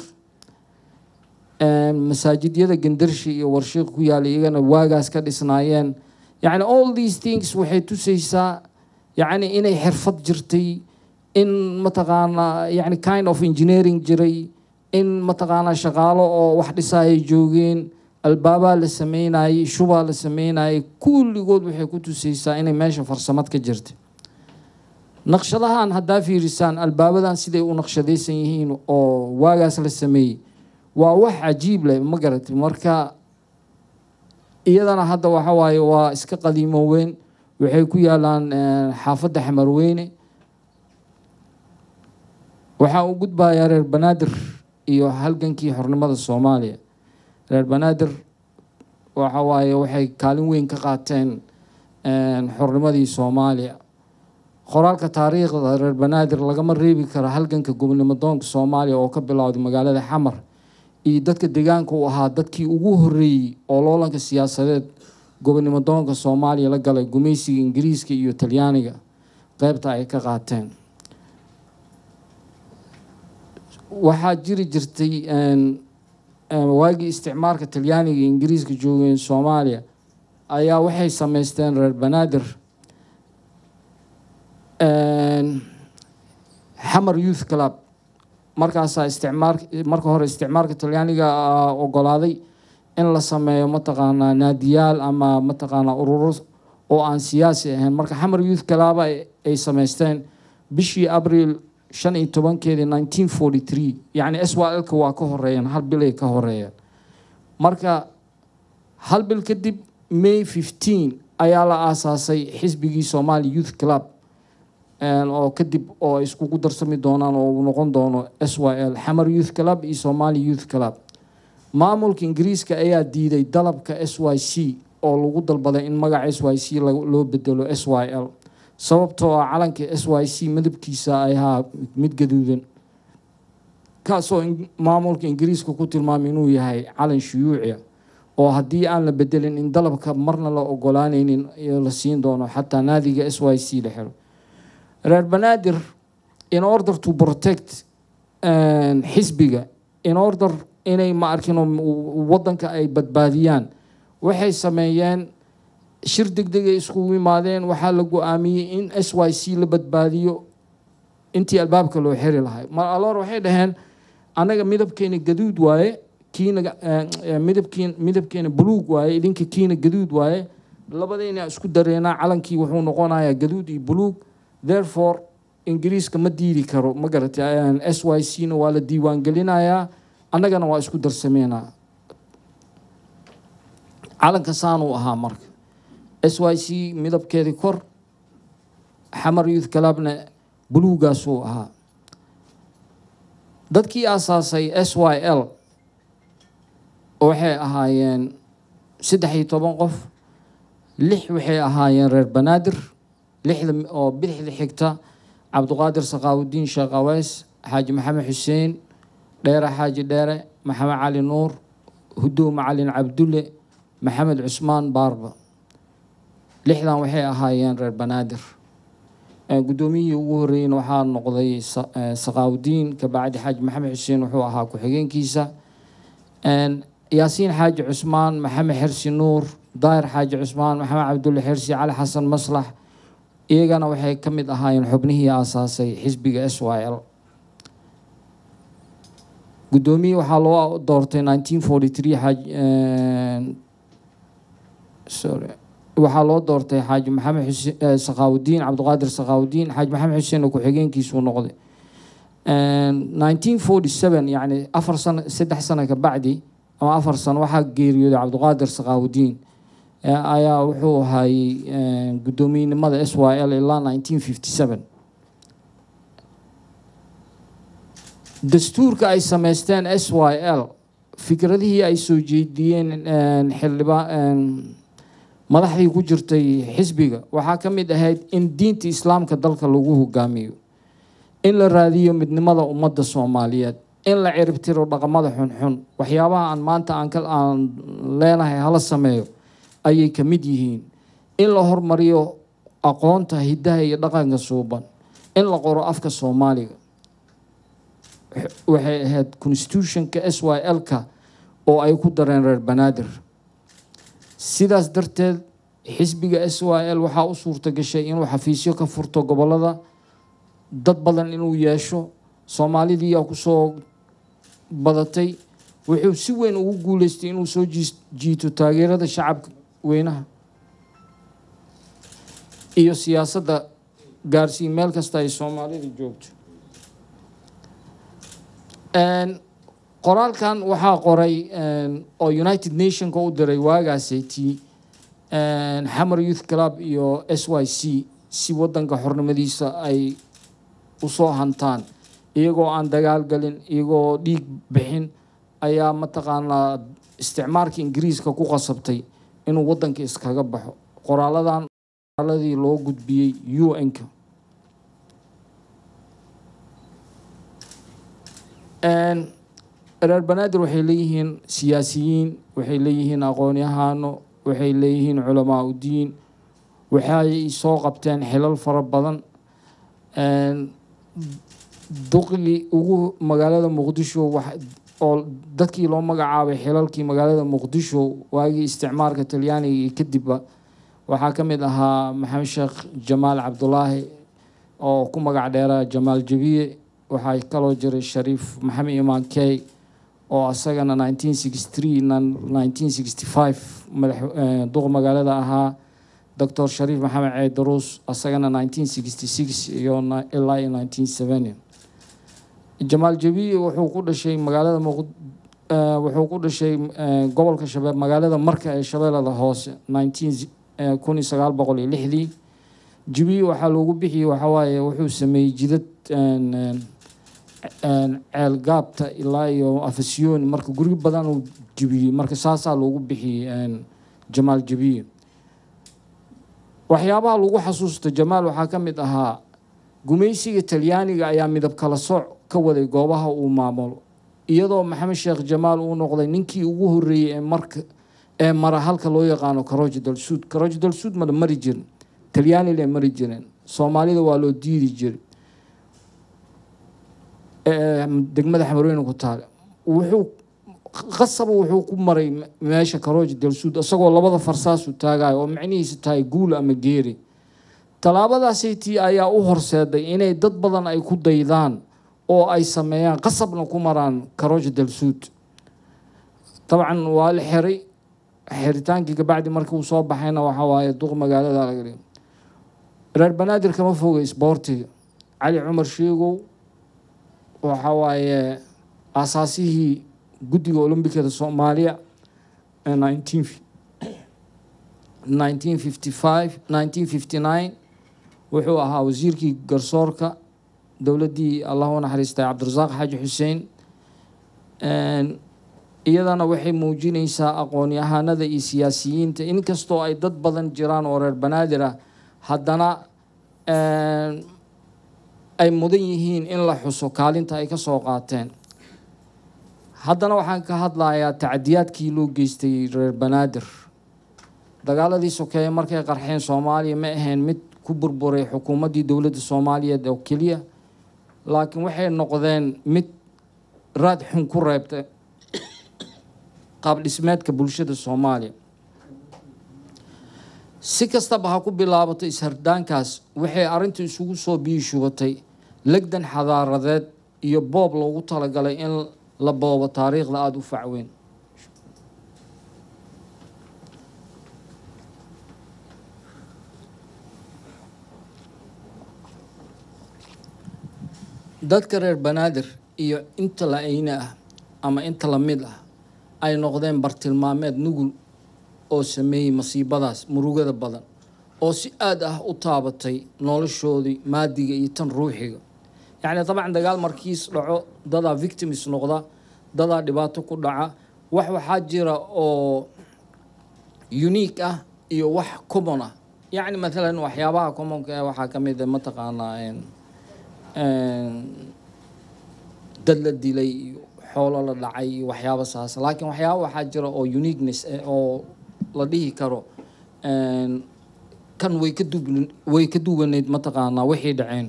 Masaajidyada Gandarshi iyo Warshiikh ku yaala iyagana waagaas ka dhisnaayeen. Yani all these things waxay tusaysaa yani inay xirfad jirtay, in mataqaanaa yani kind of engineering jiray, in mataqaanaa shaqaalo oo wax dhisaya joogeen, albaabaa la sameynayay, shubaa la sameynayay. Kulligood waxay ku tusaysaa inay meesha farsamad ka jirtay. Naqshadahan haddaa fiirisaan, albaabadan siday u naqshadaysan yihiin oo waagaas la sameeyey, waa wax cajiib leh, ma garatay? Marka iyadana hadda waxa waaye waa iska qadiimoweyn. Waxay ku yaalaan xaafadda Xamarweyne. Waxaa u gudbayaa reer Banaadir iyo halgankii xornimada Soomaaliya. Reer Banaadir waxa waaye waxay kaalin weyn ka qaateen xornimadii Soomaaliya. Qoraalka taariikhda reer Banaadir lagama reebi karo halganka gobonimo doonka Soomaaliya oo ka bilowday magaalada Xamar, iyo dadka deegaanka u ahaa dadkii ugu horreeyey oo loolanka siyaasadeed gobonimo doonka Soomaaliya la galay gumaysiga Ingiriiska iyo Talyaaniga, qeybta ay ka qaateen. Waxaa jiri jirtay waagii isticmaalka Talyaaniga iyo Ingiriiska joogeen Soomaaliya ayaa waxay sameysteen reer Banaadir Xamar Youth Club. Markaasaa isticmaar, marka hore isticmaalka Talyaaniga ogolaaday in la sameeyo mataqaanaa naadiyaal ama mataqaanaa ururo oo aan siyaasi ahayn. Marka Xamar Youth Club ay sameysteen bishii Abriil 15-keedii 1943. Yacni SYL-ka waa ka horeeyeen, hal bilay ka horeeyeen. Marka hal bil kadib, May 15, ayaa la aasaasay xisbigii Somali Youth Club, oo kadib oo ay iskugu darsami doonaan oo uu noqon doono SYL, Xamar Youth Club iyo Somali Youth Club. Maamulka Ingiriiska ayaa diiday dalabka SYC oo lagu dalbaday in magaca SYC loo bedelo SYL, sababtoo ah calanka SYC midabkiisa ay ahaa mid gaduudan, kaasoo maamulka Ingiriiska ku tilmaamay inuu yahay calan shuyuuci ah, oo haddii aan la bedelin in dalabka marna la ogolaanaynin la siin doono, xataa naadiga SYC la xiro. Reer Banaadir, in order to protect xisbiga, in order inay ma arkin waddanka ay badbaadiyaan, waxay sameeyeen shir degdeg ay iskugu yimaadeen. Waxaa la go-aamiyey in SYC la badbaadiyo intii albaabka loo xiri lahay. Mar aloor waxay dhaheen, annaga midabkeena gaduud waaye, kiina midabkiin midabkeena buluug waaye, idinka kiina gaduud waaye, labadayna isku dareenaa, calankii wuxuu noqonayaa gaduud iyo buluug. Therefore Ingiriiska ma diidi karo, ma garatay? SYC na waa la diiwaan gelinayaa, annagana waa isku darsameynaa. Calanka saanuu ahaa. Marka SYC midabkeedii kor, Xamar Youth Clubna buluugaasuu ahaa. Dadkii aasaasay SYL waxay ahaayeen 13 qof. Lix waxay ahaayeen reer Banaadir. Lixda oo bidixda xigta: Cabduqaadir Saqaawudiin Sheekh Aweys, Xaaji Maxamed Xuseen Dheere, Xaaji Dheere, Maxamed Cali Nuur, Hudow Macalin Cabdulle, Maxamed Cusmaan Baarba. Lixdan waxay ahaayeen reer Banaadir. Guddoomiyihii ugu horreeyeyna waxaa noqday Saqaawudiin, kabacdi Xaaji Maxamed Xuseen wuxuu ahaa ku-xigeenkiisa. Yaasiin Xaaji Cusmaan, Maxamed Xersi Nuur, Daahir Xaaji Cusmaan, Maxamed Cabdulle Xersi, Cali Xasan Maslax, iyagana waxay ka mid ahaayeen xubnihii aasaasay xisbiga SYL. Guddoomiye waxaa loo doortay 1943 xaaj, sorry, waxaa loo doortay Xaaji Maxamed Xuseen Saqaawudiin, Cabdiqaadir Saqaawudiin. Xaaji Maxamed Xuseen oo ku-xigeenkiisuu noqday. 1947, yacni 4 sano, 3 sano ka bacdi ama 4 sano, waxaa geeriyooday Cabdiqaadir Saqaawudiin. ayaa wuxuu ahaayey guddoomiyenimada SYL ilaa 1957. Dastuurka ay sameysteen SYL, fikradihii ay soo jeediyeen xildhibaan madaxdii ku jirtay xisbiga waxaa ka mid ahayd in diinta islaamka dalka lagu hogaamiyo, in la raadiyo midnimada ummadda Soomaaliyeed, in la ciribtiro dhaqamada xunxun. Waxyaabaha aan maanta aan leenahay hala sameeyo ayay ka mid yihiin, in la hormariyo aqoonta hiddaha iyo dhaqanka suuban, in la qoro afka Soomaaliga. Waxay ahayd constitutionka SYL-ka oo ay ku dareen reer Banaadir. Sidaas darteed xisbiga SYL waxaa u suurta gashay inuu xafiisyo ka furto gobollada, dad badan inuu yeesho, Soomaalidii yaa kusoo badatay. Wuxuu si weyn ugu guuleystay inuu soo jiito taageerada shacabka weynaha iyo siyaasadda gaarsiin meel kasta ay Soomaalida joogto. Qoraalkan waxaa qoray oo United Nationka u diray waagaasaytii Xamar Youth Club iyo SYC si waddanka xornimadiisa ay usoo hantaan, iyagoo aan dagaal galin, iyagoo dhiig bixin ayaa mataqaanaa isticmaarka Ingiriiska ku qasabtay inuu waddanka iskaga baxo. Qoraaladan qoraaladii loo gudbiyey UN-ka. Reer Banaadir waxay leeyihiin siyaasiyiin, waxay leeyihiin aqoon-yahano, waxay leeyihiin culamaa udiin, waxay soo qabteen xilal fara badan. Duqii ugu magaalada Muqdisho oo dadkii loo magacaabay xilalkii magaalada Muqdisho waagii isticmaarka Talyaaniga iyo kadibba waxaa ka mid ahaa Maxamed Sheekh Jamaal Cabdulaahi oo ku magac dheeraa Jamaal Jabiye. Waxaa kaloo jiray Shariif Maxamed Imaan Key oo asagana 1963 1965 madax duq magaalada ahaa, Doctor Shariif Maxamed Ceedaruus asagana 1966 iyo ilaa iyo 1970. Jamaal Jabiye wuxuu ku dhashay magaalada wuxuu ku dhashay gobolka Shabeelle, magaalada Marka ee Shabeellada Hoose 1906. Jabiye waxaa loogu bixiyey waxaa waaye wuxuu sameeyey jidad ceel gaabta ilaa iyo Afasyooni, marka guryo badan uu jibiyey, marka saasaa loogu bixiyey Jamaal Jabiye. Waxyaabaha lagu xasuusto Jamaal waxaa ka mid ahaa gumaysiga Talyaaniga ayaa midab kala sooc ka waday goobaha uu maamulo, iyadoo Maxamed Sheekh Jamaal uu noqday ninkii ugu horreeyey ee marka ee mara halka loo yaqaano Karooj Dalsuud. Karooj Dalsuud mala mari jirin, Talyaani le mari jireen, Soomaalida waa loo diidi jiray. Degmada Xamarweyne ku taale wuxuu qasaba wuxuu ku maray meesha Karooj Dalsuud isagoo labada farsaas u taagayo oo micnihiisa tahay guul ama geeri. Tallaabadaasaytii ayaa u horseeday inay dad badan ay ku daydaan oo ay sameeyaan qasabna ku maraan Karooj Dalsuud. Dabcan waa la xiray, xiritaankii kabacdi markii uu soo baxayna waxaa waaye duq magaalada laga dhigay. Reer Banaadir kama foga isboortiga. Cali Cumar Sheegow waxaa waaye aasaasihii guddiga Olombikada Soomaaliya 1955 1959, wuxuu ahaa wasiirkii garsoorka dowladdii Allah u naxariistay Cabdirasaaq Xaaji Xuseen. Iyadana waxay muujinaysaa aqoon-yahanada iyo siyaasiyiinta, inkastoo ay dad badan jiraan oo reer Banaadir ah, haddana ay mudan yihiin in la xuso kaalinta ay ka soo qaateen. Haddana waxaan ka hadlayaa tacdiyaadkii loo geystay reer Banaadir. Dagaaladii sokeeye markay qarxeen Soomaaliya ma ahayn mid ku burburay xukuumaddii dowladda Soomaaliyeed oo keliya, laakiin waxay noqdeen mid raad xun ku reebtay qaab dhismeedka bulshada Soomaaliya. Si kastaba ha ku bilaabato ishardaankaas, waxay arrintu isugu soo biyi shubatay legdan xadaaradeed iyo boob loogu talagalay in la boobo taariikhda aada u facweyn. Dadka reer Banaadir iyo inta la ayna ah ama inta la mid ah ay noqdeen bartilmaameed nugul oo sameeyey masiibadaas murugada badan oo si aad ah u taabatay noloshoodii maadiga iyo tan ruuxiga. Yacni dabcan dagaal markiis dhaco, dadaa victims noqda, dadaa dhibaato ku dhaca. Wax waxaa jira oo unique ah iyo wax common ah. Yacni mathalan waxyaabaha commonka ah waxaa ka mid ah, mataqaanaa, dad la dilay iyo xoolo la dhacay iyo waxyaabo saas. Laakiin waxyaaba waxaa jira oo uniqueness eh oo la dhihi karo kan way ka duwaneyd, mataqaanaa, wixii dhaceen.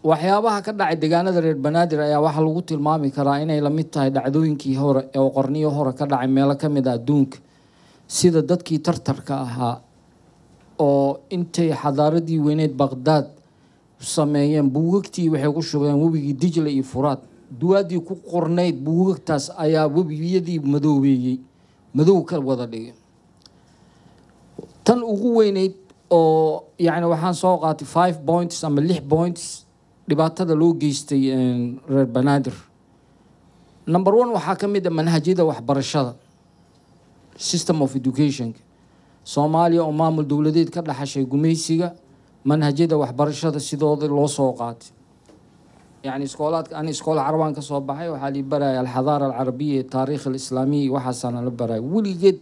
Waxyaabaha ka dhacay deegaanada reer Banaadir ayaa waxaa lagu tilmaami karaa inay la mid tahay dhacdooyinkii hore oo qarniyo hore ka dhacay meelo ka mid ah adduunka, sida dadkii Tartarka ahaa oo intay xadaaradii weyneyd Baqdaad sameeyeen, buugagtii waxay ku shubeen webigii Dijla iyo Furaad. Duwaadii ku qornayd buugagtaas ayaa webiyadii madoobeeyey, madow ka wada dhigay. Tan ugu weyneyd oo yacni waxaan soo qaatay 5 points ama 6 points dhibaatada loo geystay reer Banaadir. Number one waxaa ka mid ah manhajyada waxbarashada, system of education. Soomaaliya oo maamul dowladeed ka dhaxashay gumaysiga, manhajyada waxbarashada sidooda loo soo qaatay. Yacni iskoolaadka, ani iskool Carabaan ka soo baxay, waxaa lii baraya alxadaara alcarabiya, taariikh alislaamiya, waxaasaa nala baraya. Weligeed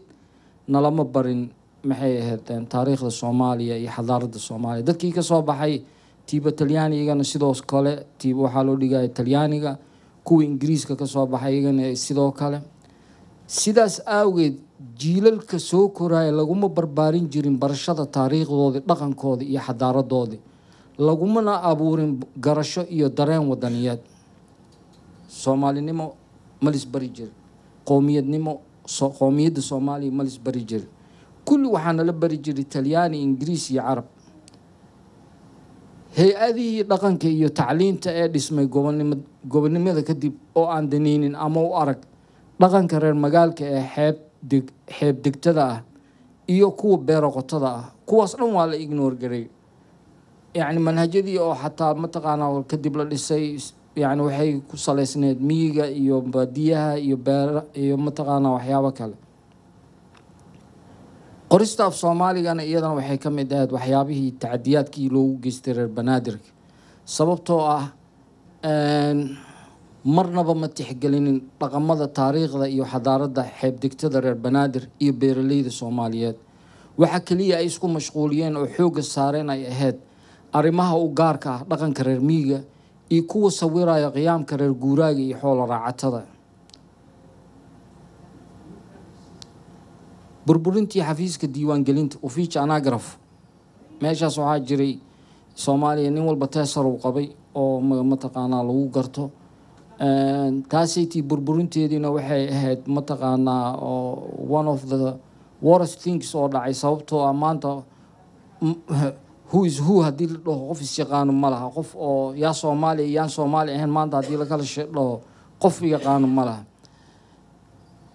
nalama barin, maxay ahayd, taariikhda Soomaaliya iyo xadaaradda Soomaaliya. Dadkii ka soo baxay tiiba Talyaanigana sidoo kale, tiiba waxaa loo dhigaya Talyaaniga. Kuwa Ingiriiska ka soo baxay iyagana sidoo kale. Sidaas awgeed jiilalka soo koraya laguma barbaarin jirin barashada taariikhdoodii, dhaqankoodii iyo xadaaradoodii, lagumana abuurin garasho iyo dareen wadaniyeed. Soomaalinimo ma lis bari jirin, qowmiyadnimo, qowmiyadda Soomaaliya ma lis bari jirin. Kulli waxaa nala bari jiray Talyaani, Ingiriis iyo Carab. Hay-adihii dhaqanka iyo tacliinta ee dhismay gobonnimada kadib oo aan daneynin ama u arag dhaqanka reer magaalka ee xeeb degtada ah iyo kuwa beero qotada ah, kuwaas dhan waa la ignore garay. Yacni manhajyadii oo xataa, mataqaanaa, kadib la dhisay, yacni waxay ku saleysneed miyiga iyo baadiyaha iyo beera iyo, mataqaanaa, waxyaabo kale. Qorista af Soomaaligana iyadana waxay ka mid ahayd waxyaabihii tacadiyaadkii loogu geystay reer Banaadirka, sababtoo ah marnaba ma tixgelinin dhaqamada, taariikhda iyo xadaaradda xeebdegtada reer Banaadir iyo beeraleyda Soomaaliyeed. Waxa keliya ay isku mashquuliyeen oo xoogga saareen ay ahayd arrimaha u gaarka ah dhaqanka reer miyiga iyo kuwa sawiraya qiyaamka reer guuraaga iyo xoolo raacatada. Burburintii xafiiska diiwaangelinta, ufficio anagrafe. Meeshaas waxaa jiray Soomaaliya nin walba tessera uu qabay oo mataqaanaa lagu garto. Taasaytii burburinteediina waxay ahayd, mataqaanaa, oo one of the worst things oo dhacay, sababtoo ah maanta who is who haddii la dhaho, qof isyaqaano ma laha. Qof oo yaa Soomaaliya yaan Soomaali ahayn maanta haddii lakala dhaho, qof yaqaano ma laha.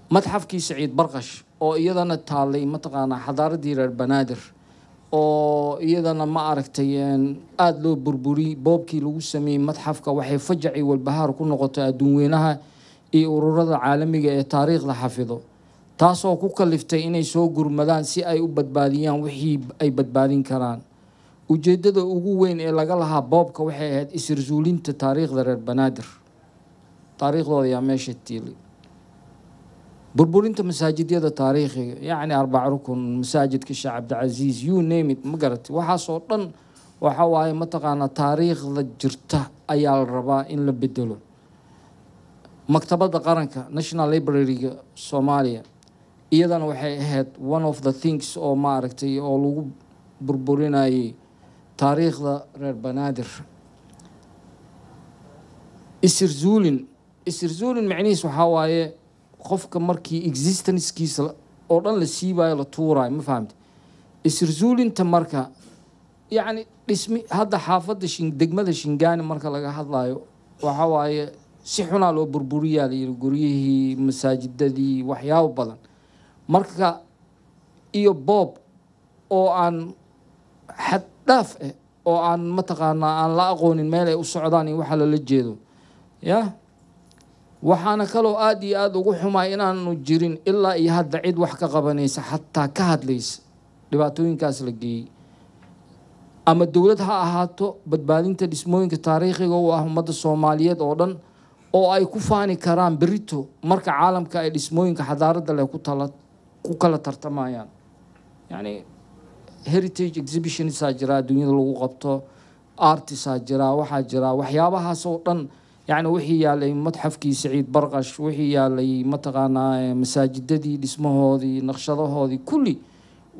Madxafkii Saciid Barqash oo iyadana taallay, mataqaanaa, xadaaradii reer Banaadir oo iyadana, ma aragtay, aada loo burburiyey. Boobkii lagu sameeyey madxafka waxay fajaci walbahaar ku noqotay adduun weynaha iyo ururada caalamiga ee taariikhda xafido, taasoo ku kaliftay inay soo gurmadaan si ay u badbaadiyaan wixii ay badbaadin karaan. Ujeeddada ugu weyn ee laga lahaa boobka waxay ahayd isirsuulinta taariikhda reer Banaadir. Taariikhdooda yaa meesha tiili. Burburinta masaajidyada taariikhiga, yacni Arbac Rukun, masaajidka Sheekh Cabdicasiis, you name it, ma garatay, waxaasoo dhan waxa waaye, mataqaanaa, taariikhda jirta ayaa la rabaa in la bedelo. Maktabadda qaranka, National Library-ga Soomaaliya, iyadana waxay ahayd one of the things oo, ma aragtay, oo lagu burburinayay taariikhda reer Banaadir. Isirzuulin, isirzuulin macnihiis waxaa waaye qofka markii existencekiisa oo dhan la siibayo, la tuuraayo, ma fahamti? Isirzuulinta marka, yacni dhismi hadda xaafadda degmada Shingaani marka laga hadlayo, waxa waaye si xunaa loo burburiyaa la yidhi, guryihii, masaajidadii, waxyaabo badan. Marka iyo boob oo aan xad dhaaf ah oo aan, mataqaanaa, aan la aqoonin meel ay u socdaan iyo waxa lala jeedo. Ya Waxaana kaloo aada iyo aada ugu xumaa inaanu jirin ilaa iyo hadda cid wax ka qabanaysa, xataa ka hadlaysa dhibaatooyinkaas la geeyey, ama dowlad ha ahaato. Badbaadinta dhismooyinka taariikhiga u ah ummadda Soomaaliyeed oo dhan oo ay ku faani karaan berito marka caalamka ay dhismooyinka xadaaradda leh ku kala tartamayaan. Yacni heritage exhibitionsaa jira adduunyada lagu qabto, artisaa jira, waxaa jira waxyaabahaas oo dhan. Yacni wixii yaalay madxafkii Saciid Barqash, wixii yaalay mataqaanaa masaajidadii, dhismahoodii, naqshadahoodii, kulli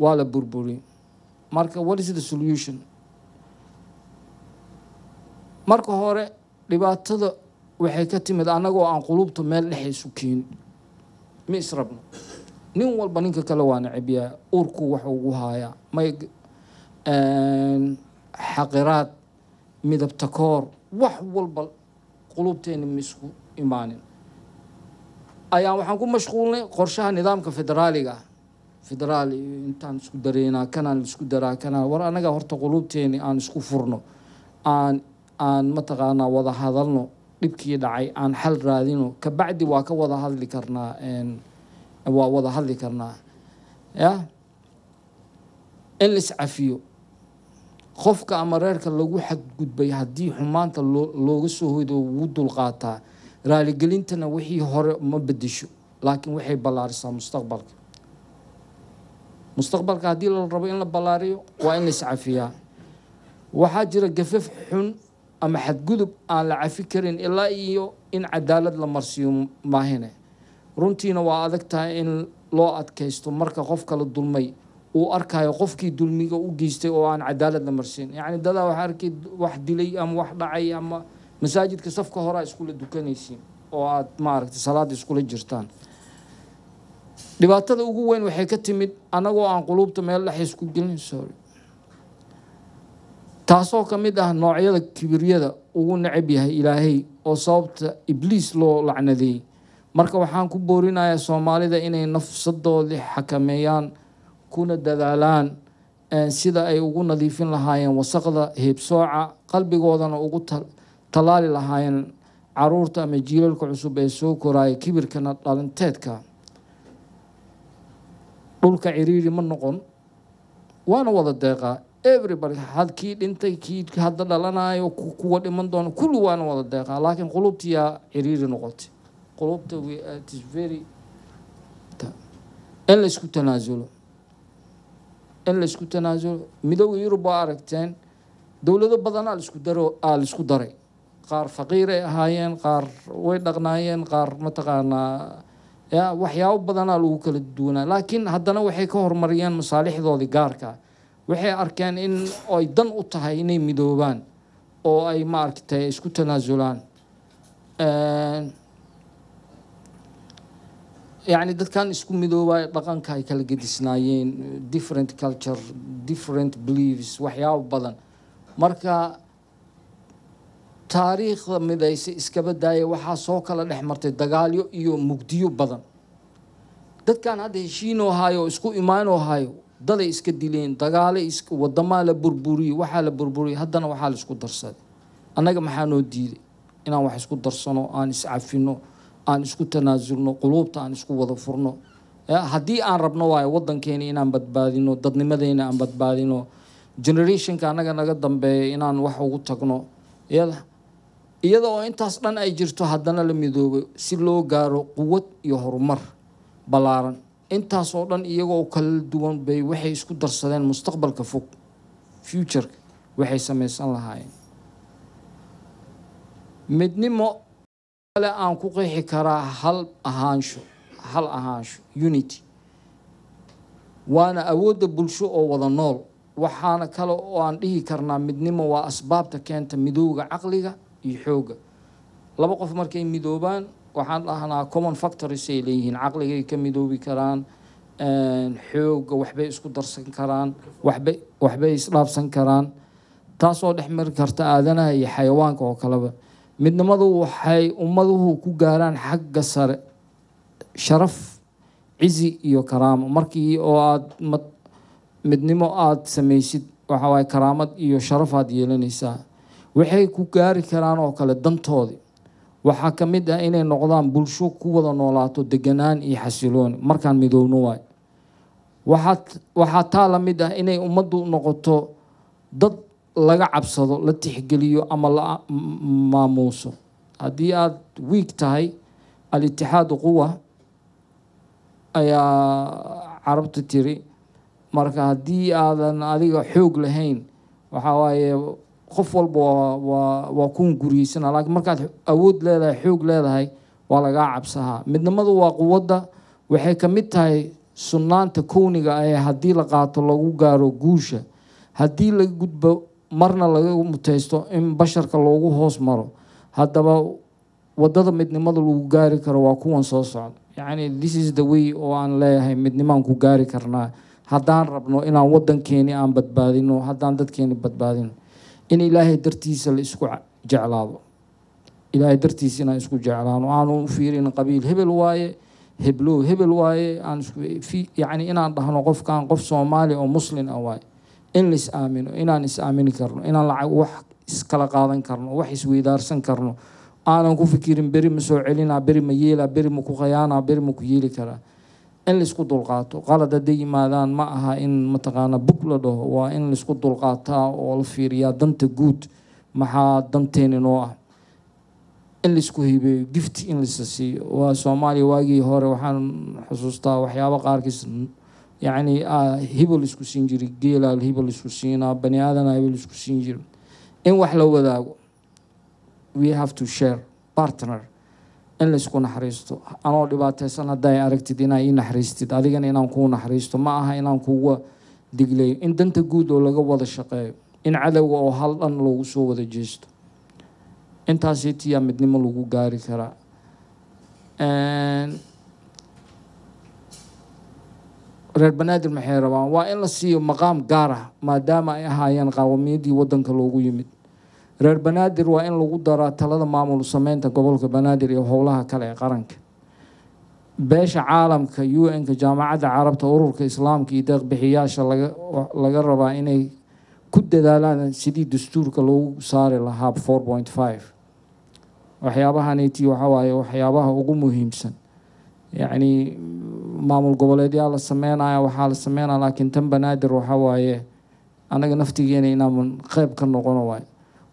waa la burburiyey. Marka what is the solution? Marka hore dhibaatada waxay ka timid annagoo aan qulubta meel dhexe isu keenin. Ma israbno, nin walba ninka kale waa necebyaa, uurku wax ugu haayaa, may xaqiraad, midab takoor, wax walba. Qulubteena ma isku imaanin. Ayaan waxaan ku mashquulnay qorshaha nidaamka federaaliga ah. Federaal intaan isku dareynaa, kanaan isku daraa, kanaan. War annaga horta qulubteeni aan isku furno, aan mataqaanaa wada hadalno, dhibkii dhacay aan xal raadino, kabacdi waa ka wada hadli karnaa, waa wada hadli karnaa. Ya in la iscafiyo qofka ama reerka lagu xadgudbay, haddii xumaanta looga soo hoydo, wuu dulqaataa. Raaligelintana wixii hore ma bedesho, laakiin waxay ballaarisaa mustaqbalka. Mustaqbalka haddii la rabo in la ballaariyo, waa in la iscafiyaa. Waxaa jira gafaf xun ama xadgudub aan la cafi karin ilaa iyo in cadaalad la marsiiyo maahine. Runtiina waa adag tahay in loo adkaysto marka qofka la dulmay uu arkayo qofkii dulmiga u geystay oo aan cadaalad la marsiin. Yacni dadaa waxaa arkay wax dilay ama wax dhacay, ama masaajidka safka horaa iskula dukanaysiin oo aad maaragtay salaada iskula jirtaan. Dhibaatada ugu weyn waxay ka timid annagoo aan quluubta meel dhex isku gelin, sorry. Taasoo ka mid ah noocyada kibiryada ugu necab yahay Ilaahay oo sababta Ibliis loo lacnadeeyey. Marka waxaan ku boorinayaa Soomaalida inay nafsadoodii xakameeyaan, kuna dadaalaan sida ay ugu nadiifin lahaayeen wasaqda heebsooca, qalbigoodana ugu tallaali lahaayeen caruurta ama jiilalka cusub ee soo koraaya kibirkana dhalinteedka. Dhulka ciriiri ma noqon, waana wada deeqaa everybody, had kii dhintay, kii hadda dhalanayo, kuwa dhiman doona, kulli waana wada deeqaa. Laakiin qulubtiyaa ciriiri noqotay. Qulubta it is very in la isku tanaasulo, in la isku tanaasulo. Midowga Yurub waa aragteen, dowlado badan aa laisku daro, aa laisku daray. Qaar faqiir ay ahaayeen, qaar way dhaqnaayeen, qaar mataqaanaa ya waxyaabo badanaa lagu kala duwanaa. Laakiin haddana waxay ka horumariyeen masaalixdoodii gaarka. Waxay arkeen in ay dan u tahay inay midoobaan oo ay maaragtay isku tanaasulaan. Yacni dadkan isku midoobay dhaqanka ay kala gedisnaayeen, different culture, different beliefs, waxyaabo badan. Marka taariikhda midaysa iskaba daaya, waxaa soo kala dhex martay dagaalyo iyo mugdiyo badan. Dadkan hadda heshiinoo hayo oo isku imaanoo hayo, daday iska dileen, dagaale is wadamaa la burburiyey, waxaa la burburiyey, haddana waxaa la isku darsaday. Annaga maxaa noo diiday inaan wax isku darsano, aan iscafino, aan isku tanaasulno, quluubta aan isku wada furno? Haddii aan rabno waayo waddankeena inaan badbaadino, dadnimadeena aan badbaadino, generationka annaga naga dambeeya inaan wax ugu tagno. Iyada oo intaas dhan ay jirto, haddana la midoobay si loo gaaro quwad iyo horumar ballaaran. Intaas oo dhan iyagoo kala duwan bay waxay isku darsadeen mustaqbalka fog, futureka waxay samaysan lahaayeen. Midnimo kale aan ku qeexi karaa hal ahaansho, hal ahaansho, unity, waana awoodda bulsho oo wada nool. Waxaana kale oo aan dhihi karnaa midnimo waa asbaabta keenta midowga caqliga iyo xoogga. Laba qof markay midoobaan, waxaan dhahnaa common factors ay leeyihiin, caqligay ka midoobi karaan, xoogga waxbay isku darsan karaan, waxbay isdhaafsan karaan, taasoo dhex mari karta aadanaha iyo xayawaanka oo kaleba. Midnimadu waxay ummaduhu ku gaaraan xagga sare, sharaf, cizi iyo karaamo. Markii oo aada midnimo aada samaysid, waxa waaye karaamad iyo sharaf aad yeelanaysaa. Waxay ku gaari karaan oo kale dantoodii. Waxaa ka mid ah inay noqdaan bulsho ku wada noolaato deganaan iyo xasilooni markaan midoowno waay. Waxaa taa la mid ah inay ummaddu noqoto dad laga cabsado, la tixgeliyo ama la maamuuso. Haddii aad weak tahay, al-itixaadu quwa ayaa Carabta tiri. Marka haddii aadan adiga xoog lahayn, waxaa waaye qof walba waa kuun guriyeysana, laakiin markaad awood leedahay, xoog leedahay, waa lagaa cabsahaa. Midnimadu waa quwadda. Waxay ka mid tahay sunnaanta kowniga ee haddii la qaato lagu gaaro guusha, haddii laga gudbo marna laga muteysto in basharka loogu hoos maro. Haddaba wadada midnimada lagu gaari karo waa kuwan soo socda. Yacni, this is the way oo aan leeyahay midnimaan ku gaari karnaa haddaan rabno inaan wadankeeni aan badbaadino, haddaan dadkeeni badbaadino. In Ilaahay dartiisa la isku jeclaado, Ilaahay dartiisa inaan isku jeclaano, aanu u fiirin qabiil, hebel waaye, heblow hebel waaye, aan isku yacni inaan dhahno qofkan qof Soomaali oo Muslin ah waaye. In la is aamino, inaan is aamini karno, inaan lacag wax iskala qaadan karno, wax isweydaarsan karno, aanan ku fikirin beri ma soo celinaa, beri ma yeelaa, beri ma ku khayaanaa, beri ma ku yeeli karaa. In laisku dulqaato qalad hadday yimaadaan, ma aha in mataqaana bug la dhaho, waa in laisku dulqaataa oo la fiiriyaa danta guud, maxaa danteeni noo ah. In laisku hibeeyo, gift in laisa siiyo. Waa Soomaaliya waagii hore, waxaan xusuustaa waxyaabo qaarkiis, yacni hibo laisku siin jiray, geelaa hibo laisku siinaa, bani aadana hibo laisku siin jiray. In wax la wadaago, we have to share partner. In laisku naxariisto, anoo dhibaataysan hadday aragtid inaa ii naxariistid, adigana inaan kuu naxariisto, ma aha inaan kuga digleeyo. In danta guud oo laga wada shaqeeyo, in cadowga oo hal dhan loogu soo wada jeesto. Intaasi tiyaa midnimo lagu gaari karaa. Reer Banaadir maxay rabaan? Waa in la siiyo maqaam gaar ah, maadaama ay ahaayeen qaawamiyadii wadanka loogu yimid. Reer Banaadir waa in lagu daraa talada maamul sameynta gobolka Banaadir iyo howlaha kale ee qaranka. Beesha caalamka, UN-ka, Jaamacadda Carabta, Ururka Islaamka iyo deeqbixiyaasha laga rabaa inay ku dadaalaan sidii dastuurka loogu saari lahaa 4.5. Waxyaabahaniti waxaa waaye waxyaabaha ugu muhiimsan. Yacni, maamul goboleedyaa la sameynaya, waxaa la sameynaya, laakiin tan Banaadir waxaa waaye anaga naftigeena inaaman qeyb ka noqono waaye.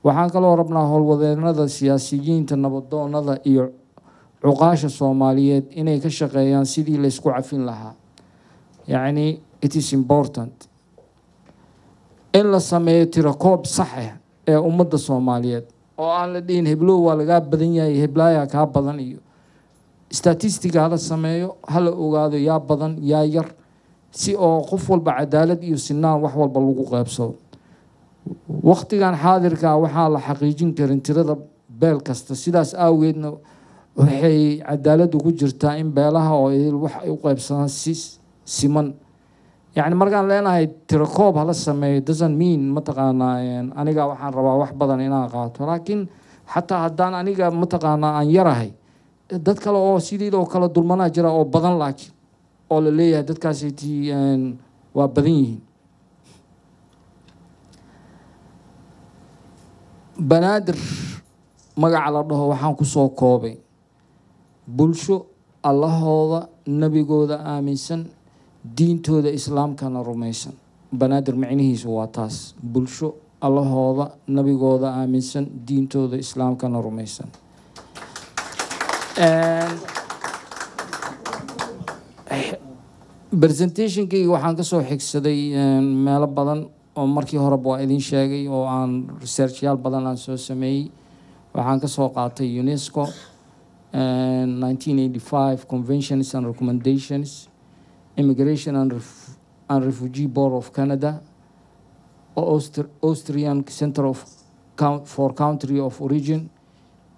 Waxaan kaloo rabnaa howlwadeenada, siyaasiyiinta, nabadoonada iyo cuqaasha Soomaaliyeed inay ka shaqeeyaan sidii laysku cafin lahaa. Yacni, it is important in la sameeyo tirakoob sax ah ee ummadda Soomaaliyeed, oo aan la dhihin heblow waa lagaa badan yahay, heblaayaa kaa badan, iyo statistic-ga hala sameeyo, hala ogaado yaa badan yaa yar, si oo qof walba cadaalad iyo sinaan wax walba lagu qeybsado. Waqtigan xaadirka waxaa la xaqiijin karin tirada beel kasta, sidaas aageedna waxay cadaaladdu ku jirtaa in beelaha oo idil wax ay u qeybsadaan si siman. Yacni, markaan leenahay tirakoob hala sameeyo, doesn't mean mataqaanaa aniga waxaan rabaa wax badan inaan qaato, laakiin xataa haddaan aniga mataqaanaa aan yarahay, dad kale oo sidii oo kale dulmanaa jira oo badan, laakiin oo la leeyahay dadkaasiti waa badan yihiin. Banaadir magaca la dhaho waxaan kusoo koobay bulsho Allahooda, nebigooda aaminsan, diintooda Islaamkana rumaysan. Banaadir micnihiisu waa taas: bulsho Allahooda, nebigooda aaminsan, diintooda Islaamkana rumaysan. Presentationkayga waxaan kasoo xigsaday meelo badan oo markii horeba waa idin sheegay oo aan researchyaal badan aan soo sameeyey. Waxaan kasoo qaatay UNESCO 1985 Conventions and Recommendations, Immigration and Refugee Board of Canada, Austrian Center for Country of Origin,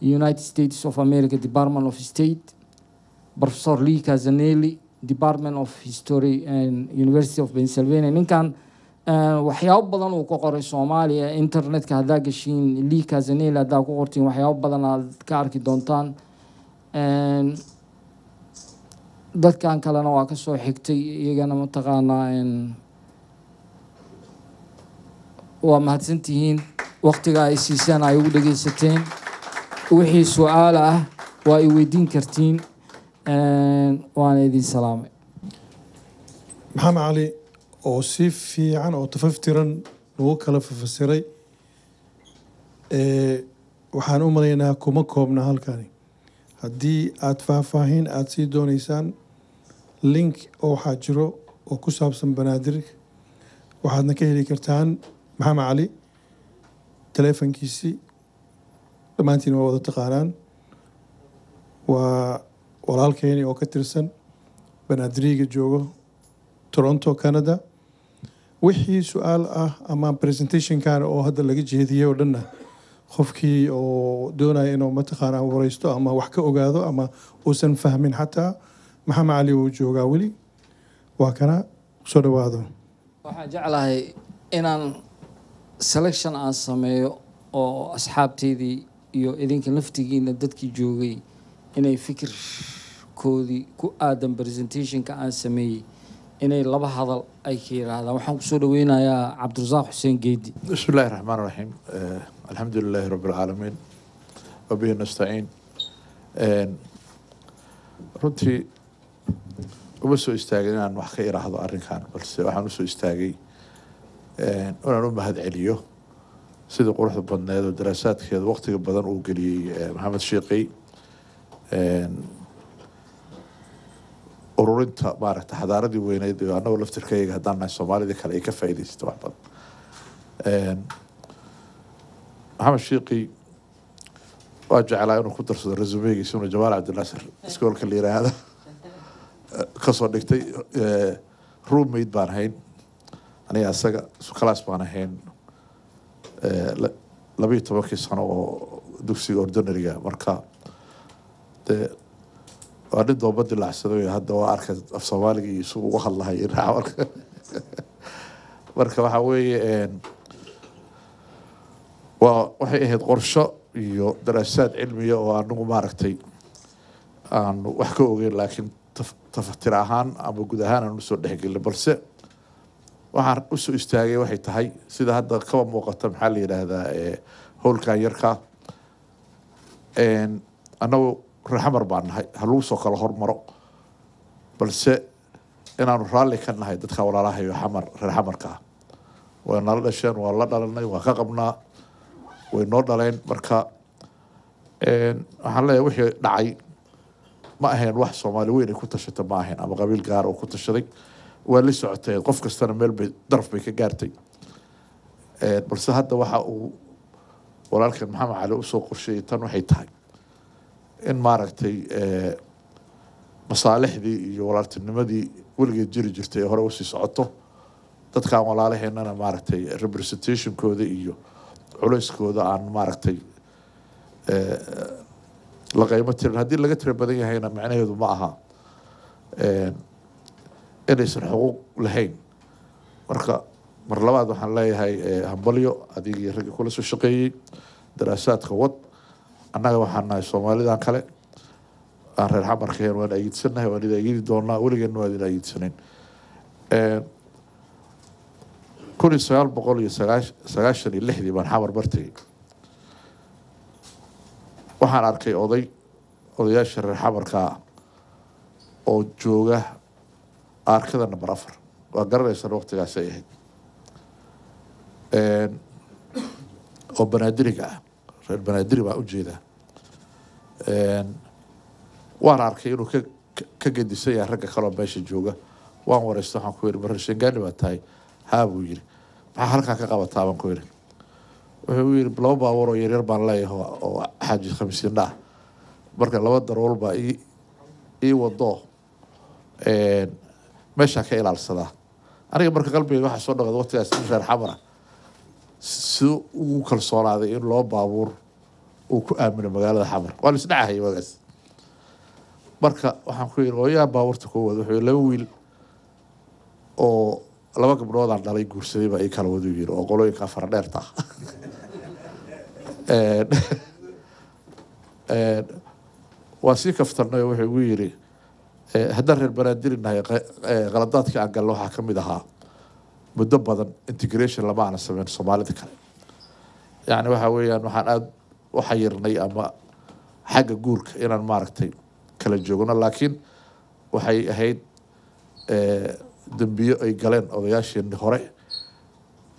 United States of America Department of State, Professor Lee Cassanelli, Department of History and University of Pennsylvania. Ninkan waxyaabo badan uu ka qoray Soomaaliya. Internetka haddaa gashiin, Lee Cassanelli haddaa ku qortiin, waxyaabo badan aad ka arki doontaan. Dadkan kalena waa kasoo xigtay iyagana mataqaanaa. Waa mahadsantihiin waqtiga ay siiseen ay ugu dhegeysateen. Wixii su-aal ah waa i weydiin kartiin, waana idin salaamay. Maxamed Cali oo si fiican oo tafaftiran lagu kala fafasiray, waxaan u malaynaa kuma koobna halkani. Haddii aada faahfaahin aada sii dooneysaan, link oo waxaa jiro oo ku saabsan Banaadir, waxaadna ka heli kartaan Maxamed Cali taleefankiisii. Dhammaantiin waa wada taqaanaan, waa walaalkeeni oo ka tirsan Banaadiriga joogo Toronto, Canada. Wixii su-aal ah ama presentationkan oo hadda laga jeediyey oo dhanna, qofkii oo doonaya inuu mataqaanaa wareysto ama wax ka ogaado ama uusan fahmin xataa, Maxamed Cali wuu joogaa weli, waa kana soo dhawaado. Waxaan jeclahay inaan selection aan sameeyo oo asxaabteydii iyo idinka laftigiina dadkii joogay inay fikirkoodii ku aadan presentationka aan sameeyey inay laba hadal ay ka yidhaahdaan. Waxaan kusoo dhaweynayaa Cabdirasaaq Xuseen Geedi. بسم الله الرحمن الرحيم، الحمد لله رب العالمين وبه نستعين. Runtii uma soo istaagin inaan wax ka iraahdo arrinkan, balse waxaan usoo istaagay inaan u mahad celiyo sidii quruxda badneed oo daraasaadkeeda waqtiga badan uu geliyey Maxamed Shiiqey, ururinta maaragta xadaaradii weyneyd iyo annagoo laftirkayga haddaan nahay Soomaalidii kale ay ka faa'iidaysato wax badan. Maxamed Shiiqi waa jeclaa inuu ku darsado resumegiisa inuu Jamaal Cabdinaasir iskoolka la yiraahdo kasoo dhigtay. Roommate baan ahayn aniga asaga, isu class baan ahayn 12-kii sano oo dugsiga ordinaryga. Marka dee waa nin dooba dilacsaday, hadda waa arkay af Soomaaliga iyo isugu uga hadlahay. Marka waxaa weeye, waa waxay ahayd qorsho iyo daraasaad cilmiya oo anagu maaragtay aanu wax ka ogeyn, laakiin tafatir ahaan ama guud ahaan aan usoo dhexgelin. Balse waxaan usoo istaagay waxay tahay, sida hadda kaba muuqata, maxaa la yidhaahdaa, howlkan yarka, annagu reer Xamar baan nahay, ha lagu soo kala hormaro, balse inaanu raalli ka nahay dadka walaalahayo Xamar, reer Xamarka ah. Way nala dhasheen, waa la dhalanay, waa ka qabnaa, way noo dhaleen. Marka waxaan leeyahay wixii dhacay ma ahayn wax Soomaali weyn ay ku tashata, ma ahayn ama qabiil gaar oo ku tashaday. Waa la socotay, qof kastana meel bay daraf bay ka gaartay. Balse hadda waxa uu walaalkan Maxamed Cali usoo qorsheeyey tan waxay tahay in maaragtay masaalixdii iyo walaaltinimadii weligeed jiri jirtay ee hore usii socoto, dadkaan walaalaheennana maaragtay representationkooda iyo culayskooda aan maaragtay la qiimo tirin. Haddii laga tiro badan yahayna macnaheedu ma aha inaysan xuquuq lahayn. Marka mar labaad waxaan leeyahay hambalyo adigii ragga kula soo shaqeeyey daraasaadka wad. Annaga waxaan nahay Soomaalidan kale aan reer Xamarka ahayn, waan ayidsanahay, waan idin ayidi doonaa, weligeedna waan idin ayidsanayn. 1996-dii baan Xamar bartagay. Waxaan arkay oday odayaasha reer Xamarkaa oo jooga aarkada number 4, waa garanaysaan waqtigaas ay ahayd, oo Banaadiriga ah, reer Banaadiri baa ujeedaa. Waan arkay inuu ka gedisan yahay ragga kaloo meesha jooga. Waan wareysta, waxaan ku yidhi, "Ma reer Shangaani baa tahay?" "Haa," buu yidhi. "Maxaa halkaa ka qabataa?" baan ku yidhi. Wuxuu yidhi, "Laba baabuur oo yaryar baan leeyahay oo xaaji khamiisiinna ah, marka laba darool baa ii wado, meeshaa ka ilaalsadaa." Aniga marka qalbiga waxaa soo dhaqda waqtigaas nin reer Xamara siduu ugu kalsoonaaday in loo baabuur uu ku aamino magaalada Xamar. Waa la isdhacahaya waagaas. Marka waxaan ku yidhi, "Ooyaa baabuurta kuu wada?" Wuxuu yidhi, "Laba wiil oo laba gabdhoodaan dhalay guursaday baa ii kala waduu," yidhi, "oo qolooyinka fara dheerta ah." Waa sii kaftarnay oo wuxuu igu yidhi, "Haddaan reer Banaadiri nahay, qaladaadkii aan galno waxaa ka mid ahaa muddo badan integration lama aana sameyn Soomaalida kale." Yacni waxa weeyaan waxaan aada u xayirnay ama Xagga guurka inaan maaragtay kala joogno, laakiin waxay ahayd dembiyo ay galeen odayaasheenii hore.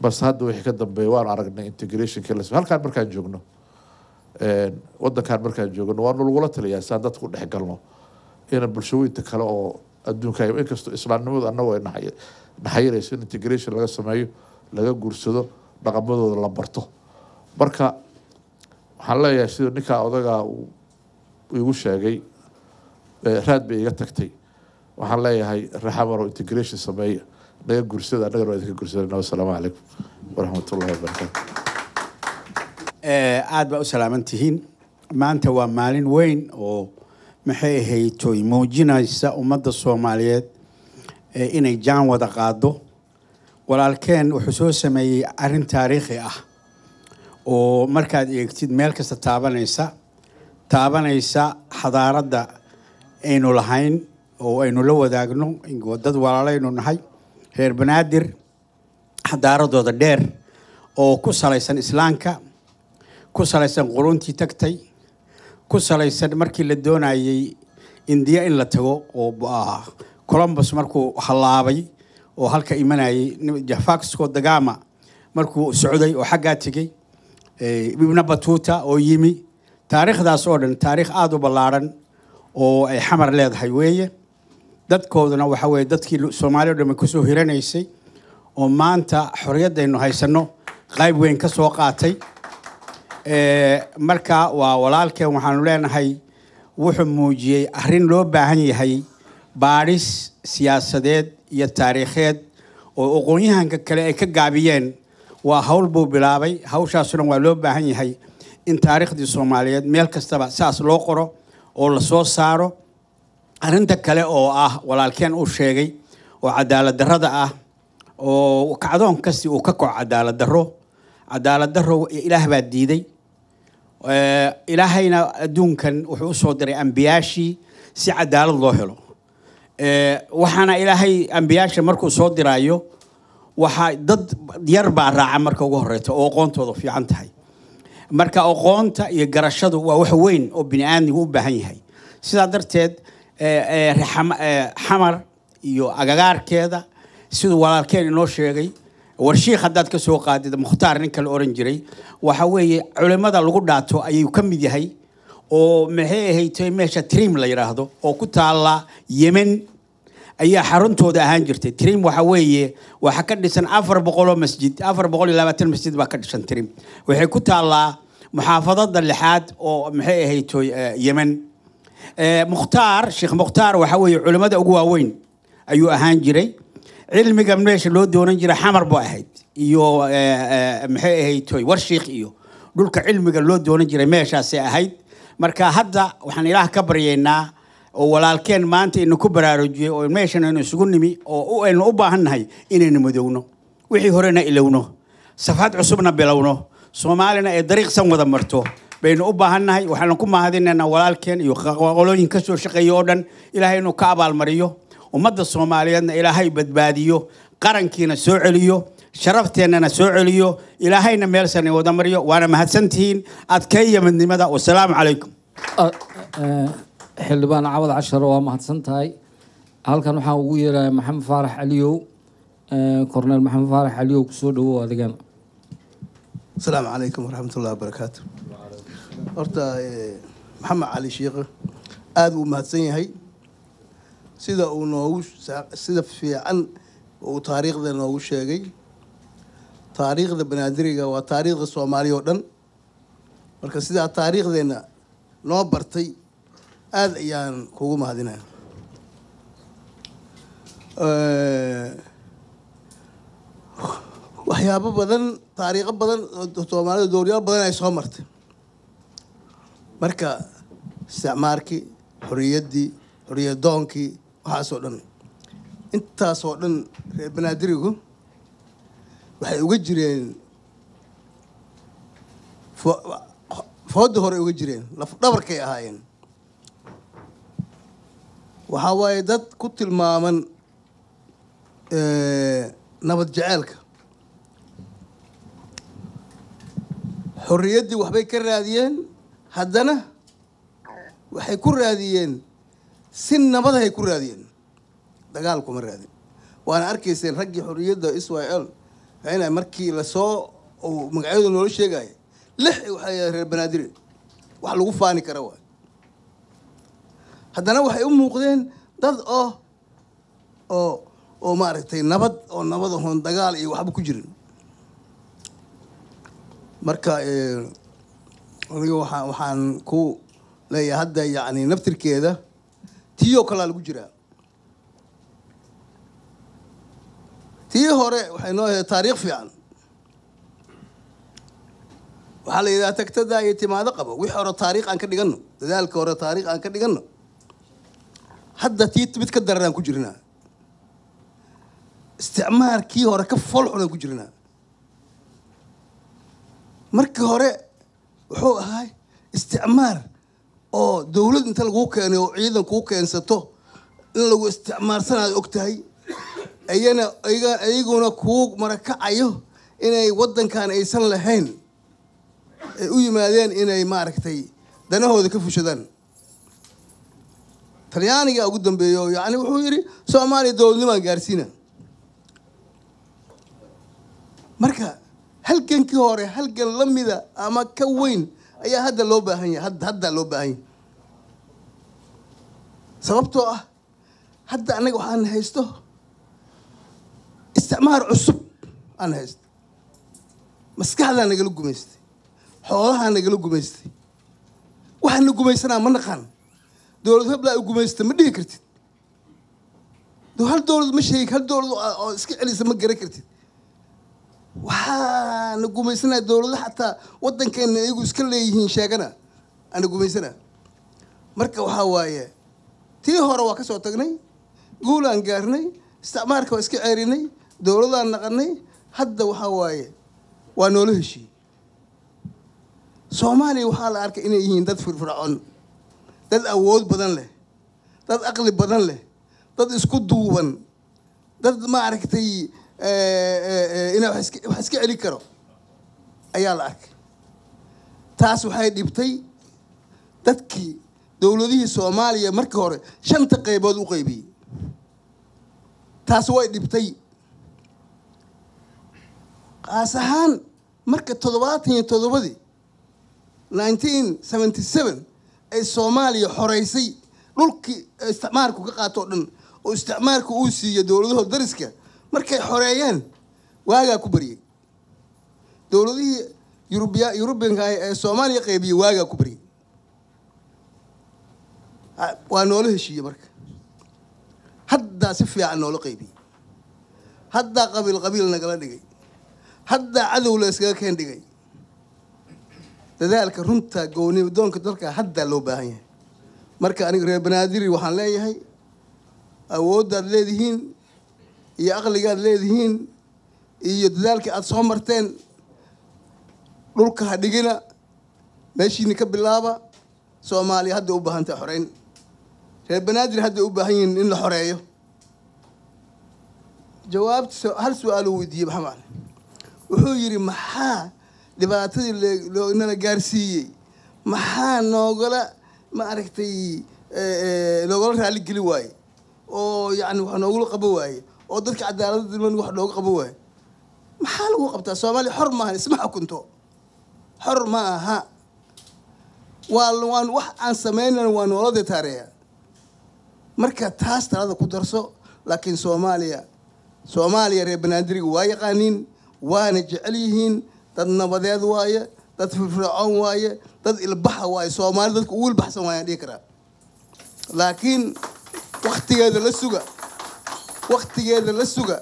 Balse hadda wixii ka dambeeya waan aragnay integrationkii la halkaan markaan joogno, wadankaan markaan joogno, waanu lagula taliyaa saan dadku dhex galno inaan bulshooyinta kale oo adduunka, inkastoo islaamnimadu annagu ay naxayirayso in integration laga sameeyo, laga guursado, dhaqamadooda la barto. Marka waxaan leeyahay, sida ninkaa odagaa uu igu sheegay, raad bay iga tagtay. Waxaan leeyahay, raxamaro integration sameeya, naga guursada, annagana waa idinka guursanayna. Wasalaamu calaykum waraxmatullahi wabarakaatu. Aad baa u salaaman tihiin. Maanta waa maalin weyn oo maxay ahaytoy muujinaysa ummadda Soomaaliyeed inay jaan wada qaado. Walaalkeen wuxuu soo sameeyey arrin taariikhi ah oo markaad eegtid meel kasta taabanaysa, taabanaysa xadaaradda aynu lahayn oo aynu la wadaagno dad walaalaynu nahay, reer Banaadir, xadaaradooda dheer oo ku salaysan Islaamka, ku salaysan quruntii tagtay, ku salaysan markii la doonayay Indiya in la tago oo Columbus markuu hallaabay oo halka imanayay, Vasco da Gama markuu socday oo xaggaa tegey, Ibna Batuta oo yimi. Taariikhdaas oo dhan taariikh aada u ballaaran oo ay Xamar leedahay weeye. Dadkooduna waxa weeye dadkii Soomaali o dhan kusoo hiranaysay oo maanta xorriyaddaynu haysanno qayb weyn ka soo qaatay. Marka waa walaalkeen, waxaanu leenahay wuxuu muujiyey arrin loo baahan yahay, baadhis siyaasadeed iyo taariikheed oo aqoon-yahanka kale ay ka gaabiyeen. Waa hawl buu bilaabay, hawshaasuna waa loo baahan yahay in taariikhdii Soomaaliyeed meel kastaba saas loo qoro oo lasoo saaro. Arrinta kale oo ah walaalkeen uu sheegay oo cadaalad darrada ah, oo kacdoon kasti uu ka kaco cadaalad darro, cadaalad darro Ilaah baa diiday. Ilaahayna adduunkan wuxuu usoo diray ambiyaashii si cadaalad loo helo. Waxaana Ilaahay ambiyaasha markuu soo diraayo, waxaa dad yar baa raaca marka ugu horeyta oo aqoontooda fiican tahay. Marka aqoonta iyo garashadu waa wax weyn oo bini aadmigu u baahan yahay. Sidaa darteed Xamar iyo agagaarkeeda, siduu walaalkeen inoo sheegay, Warshiikh haddaad ka soo qaadid, Mukhtaar ninka la oran jiray, waxa weeye culimmada lagu dhaato ayuu ka mid yahay, oo maxay ahayd meesha Trim la yidhaahdo oo ku taala Yemen ayaa xaruntooda ahaan jirtay. Trim waxa weeye waxaa ka dhisan 400 oo masjid, 420 masjid baa ka dhisan Trim. Waxay ku taallaa muxaafadada lixaad oo maxay ahayd Yemen. Mukhtaar, Sheekh Mukhtaar, waxa weeye culimmada ugu waaweyn ayuu ahaan jiray. Cilmiga meesha loo doonan jiray Xamar bu ahayd iyo maxay ahayd Warshiikh, iyo dhulka cilmiga loo doonan jiray meeshaasay ahayd. Marka hadda waxaan Ilaah ka baryaynaa oo walaalkeen maanta inu ku baraarujiyey oo meeshan aynu isugu nimi oo aynu u baahan nahay inaynu madowno wixii horena, ilowno, safxad cusubna bilowno, Soomaalina ay dariiqsan wada marto baynu u baahan nahay. Waxaanu ku mahadinaynaa walaalkeen iyo qolooyin ka soo shaqeeya oo dhan. Ilaahay inuu ka abaalmariyo, ummadda Soomaaliyeedna Ilaahay badbaadiyo, qarankiina soo celiyo, sharafteenana soo celiyo, Ilaahayna meelsan wada mariyo. Waana mahadsantihiin. Adkeeya midnimada. Wasalaamu calaykum. Xildhibaan Cawad Cashar, waa mahadsan tahay. Halkan waxaan ugu yeerayaa Maxamed Faarax Caliyow, Corneel Maxamed Faarax Caliyow, kusoo dhawow adigana. Asalaamu calaykum waraxmatullahi wabarakaatu. Horta Maxamed Cali Shiikhe aada uu mahadsan yahay sida uu noogu sida fiican uu taariikhda noogu sheegay. Taariikhda Banaadiriga waa taariikhda Soomaaliya oo dhan. Marka sidaa taariikhdeenna noo bartay aada ayaan kugu mahadinaya. Waxyaabo badan, taariikho badan oo Soomaalida, dowlyaal badan ay soo martay. Marka isticmaarkii, xoriyaddii, xoriyadoonkii, waxaasoo dhan, intaasoo dhan reer Banaadirigu waxay uga jireen fooda hore uga jireen, laf dhabarkay ahaayeen. Waxaa waaye dad ku tilmaaman nabad jeceelka. Xorriyaddii waxbay ka raadiyeen, haddana Waxay ku raadiyeen si nabadahay ku raadiyeen, dagaal kuma raadin. Waana arkayseen raggii xorriyadda Israel waxayna markii lasoo uu magacyadu noola sheegaya 6 waxay reer Banaadir, wax lagu faani kara waay. Haddana waxay u muuqdeen dad oo maaragtay nabad oo nabad ahoon dagaal iyo waxba ku jirin. Marka aniga waxaan ku leeyahay hadda yacni naftirkeeda tiyoo kalaa lagu jiraa. Tii hore waxay noo ahayd taariikh fiican. Waxaa la yidhaha tagtada iyo timaado qabo, wixii hore taariikh aan ka dhiganno, dadaalka hore taariikh aan ka dhiganno. Hadda tii mid ka daran aan ku jirnaa, isticmaalkii hore ka fool xun aan ku jirnaa. Markii hore wuxuu ahaa isticmaar oo dowlad inta lagu keenay oo ciidan kuu keensato in lagu isticmaalsanayo og tahay, iyaguna kuu marakacayo inay waddankan aysan lahayn, ay u yimaadeen inay maaragtay danahooda ka fushadaan. Talyaaniga ugu dambeeyo yacni wuxuu yidhi Soomaaliya dowladnimaan gaarsiina. Marka halgankii hore halgan la mida ama ka weyn ayaa hadda loo baahan yahay, hadda loo baahan yahay. Sababtoo ah hadda annaga waxaan haysto isticmaar cusub aan haysto, maskaxdaa nagala gumaystay, xoolahaa nagala gumaystay, waxaan na gumaysanaa ma naqaan. Dowlad heblaa u gumaysta ma dhihi kartid, hal dowlad ma sheegi, hal dowlad oo iska celisa ma garan kartid. Waxaa na gumaysanaa dowlado xataa waddankeena iyagu iska leeyihiin sheegana ana gumaysanaa. Marka waxaa waaye tii hore waa ka soo tagnay, guulaan gaarnay, isticmaarka waa iska ceerinay, dowladaan naqanay. Hadda waxaa waaye waa noola heshiiyey. Soomaaliya waxaa la arkay inay yihiin dad firfircoon, dad awood badan leh, dad aqli badan leh, dad isku duuban, dad maaragtay inay wax iska celin karo ayaa la arkay. Taas waxay dhibtay dadkii dowladihii Soomaaliya markii hore 5 qaybood u qaybiyey. Taas way dhibtay qaas ahaan marka 77-dii 1977 ay Soomaaliya xoreysay dhulkii isticmaalku ka qaato oo dhan oo isticmaalku uu siiyey dowladahooda dariska. Markay xoreeyeen waagaa ku bariyey dowladihii Yurubiyanka ee Soomaaliya qaybiyey, waagaa ku bariyey, waa noola heshiiyey. Marka haddaa si fiican noola qaybiyey, haddaa qabiil qabiil nagala dhigay, haddaa cadow la iskaga keen dhigay. Dadaalka runta goonidoonka dalka haddaa loo baahan yahay. Marka aniga reer Banaadiri waxaan leeyahay awooddaad leedihiin iyo aqligaad leedihiin iyo dadaalka aad soo marteen dhulka ha dhigina, meeshiina ka bilaaba. Soomaaliya hadda u baahan tahay xoreyn, reer Banaadir hadda u baahan yihiin in la xoreeyo. Jawaabta hal su-aal uu weydiiyey Maxamed Cali, wuxuu yidhi maxaa dhibaatadii nala gaarsiiyey, maxaa noogala maaragtay noogala raali geli waaye oo yacni wax noogula qabo waaye oo dadka cadaaladda diman wax nooga qabo waaye? Maxaa lagu qabtaa? Soomaaliya xor maahan, isma xukunto, xor ma aha. Waan wax aan sameynana waa noola detaareeya. Marka taas talada ku darso. Laakiin Soomaaliya reer Banaadiriga waa yaqaaniin, waana jecel yihiin, dad nabadeed waaye, dad firfircoon waaye, dad ilbaxa waaye. Soomaali dadka ugu ilbaxsan waayaan dhihi karaa. Laakiin waktigeeda la suga, waktigeeda la suga.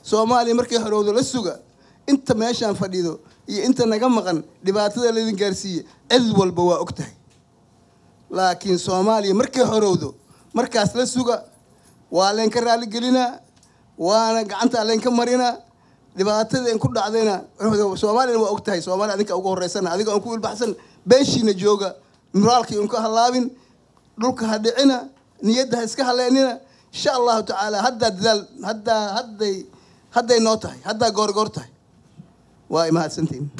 Soomaaliya markay xorowdo la suga. Inta meeshaan fadhido iyo inta naga maqan dhibaatada laydin gaarsiiye cid walba waa og tahay. Laakiin Soomaaliya markay xorowdo markaas la suga, waa leenka raali gelinaa, waana gacanta leenka marinaa. Dhibaatada in ku dhacdayna Soomaaliyana waa og tahay. Soomaaliya adinka ugu horeysana, adiga aan ku ilbaxsan beeshiina jooga, muraalkii un ka halaabin, dhulka ha dhicina, niyadda ha iska haleenina. Insha Allahu tacaala haddaa dadaal, hadday noo tahay, haddaa goorgoor tahay. Waa imahadsantiin.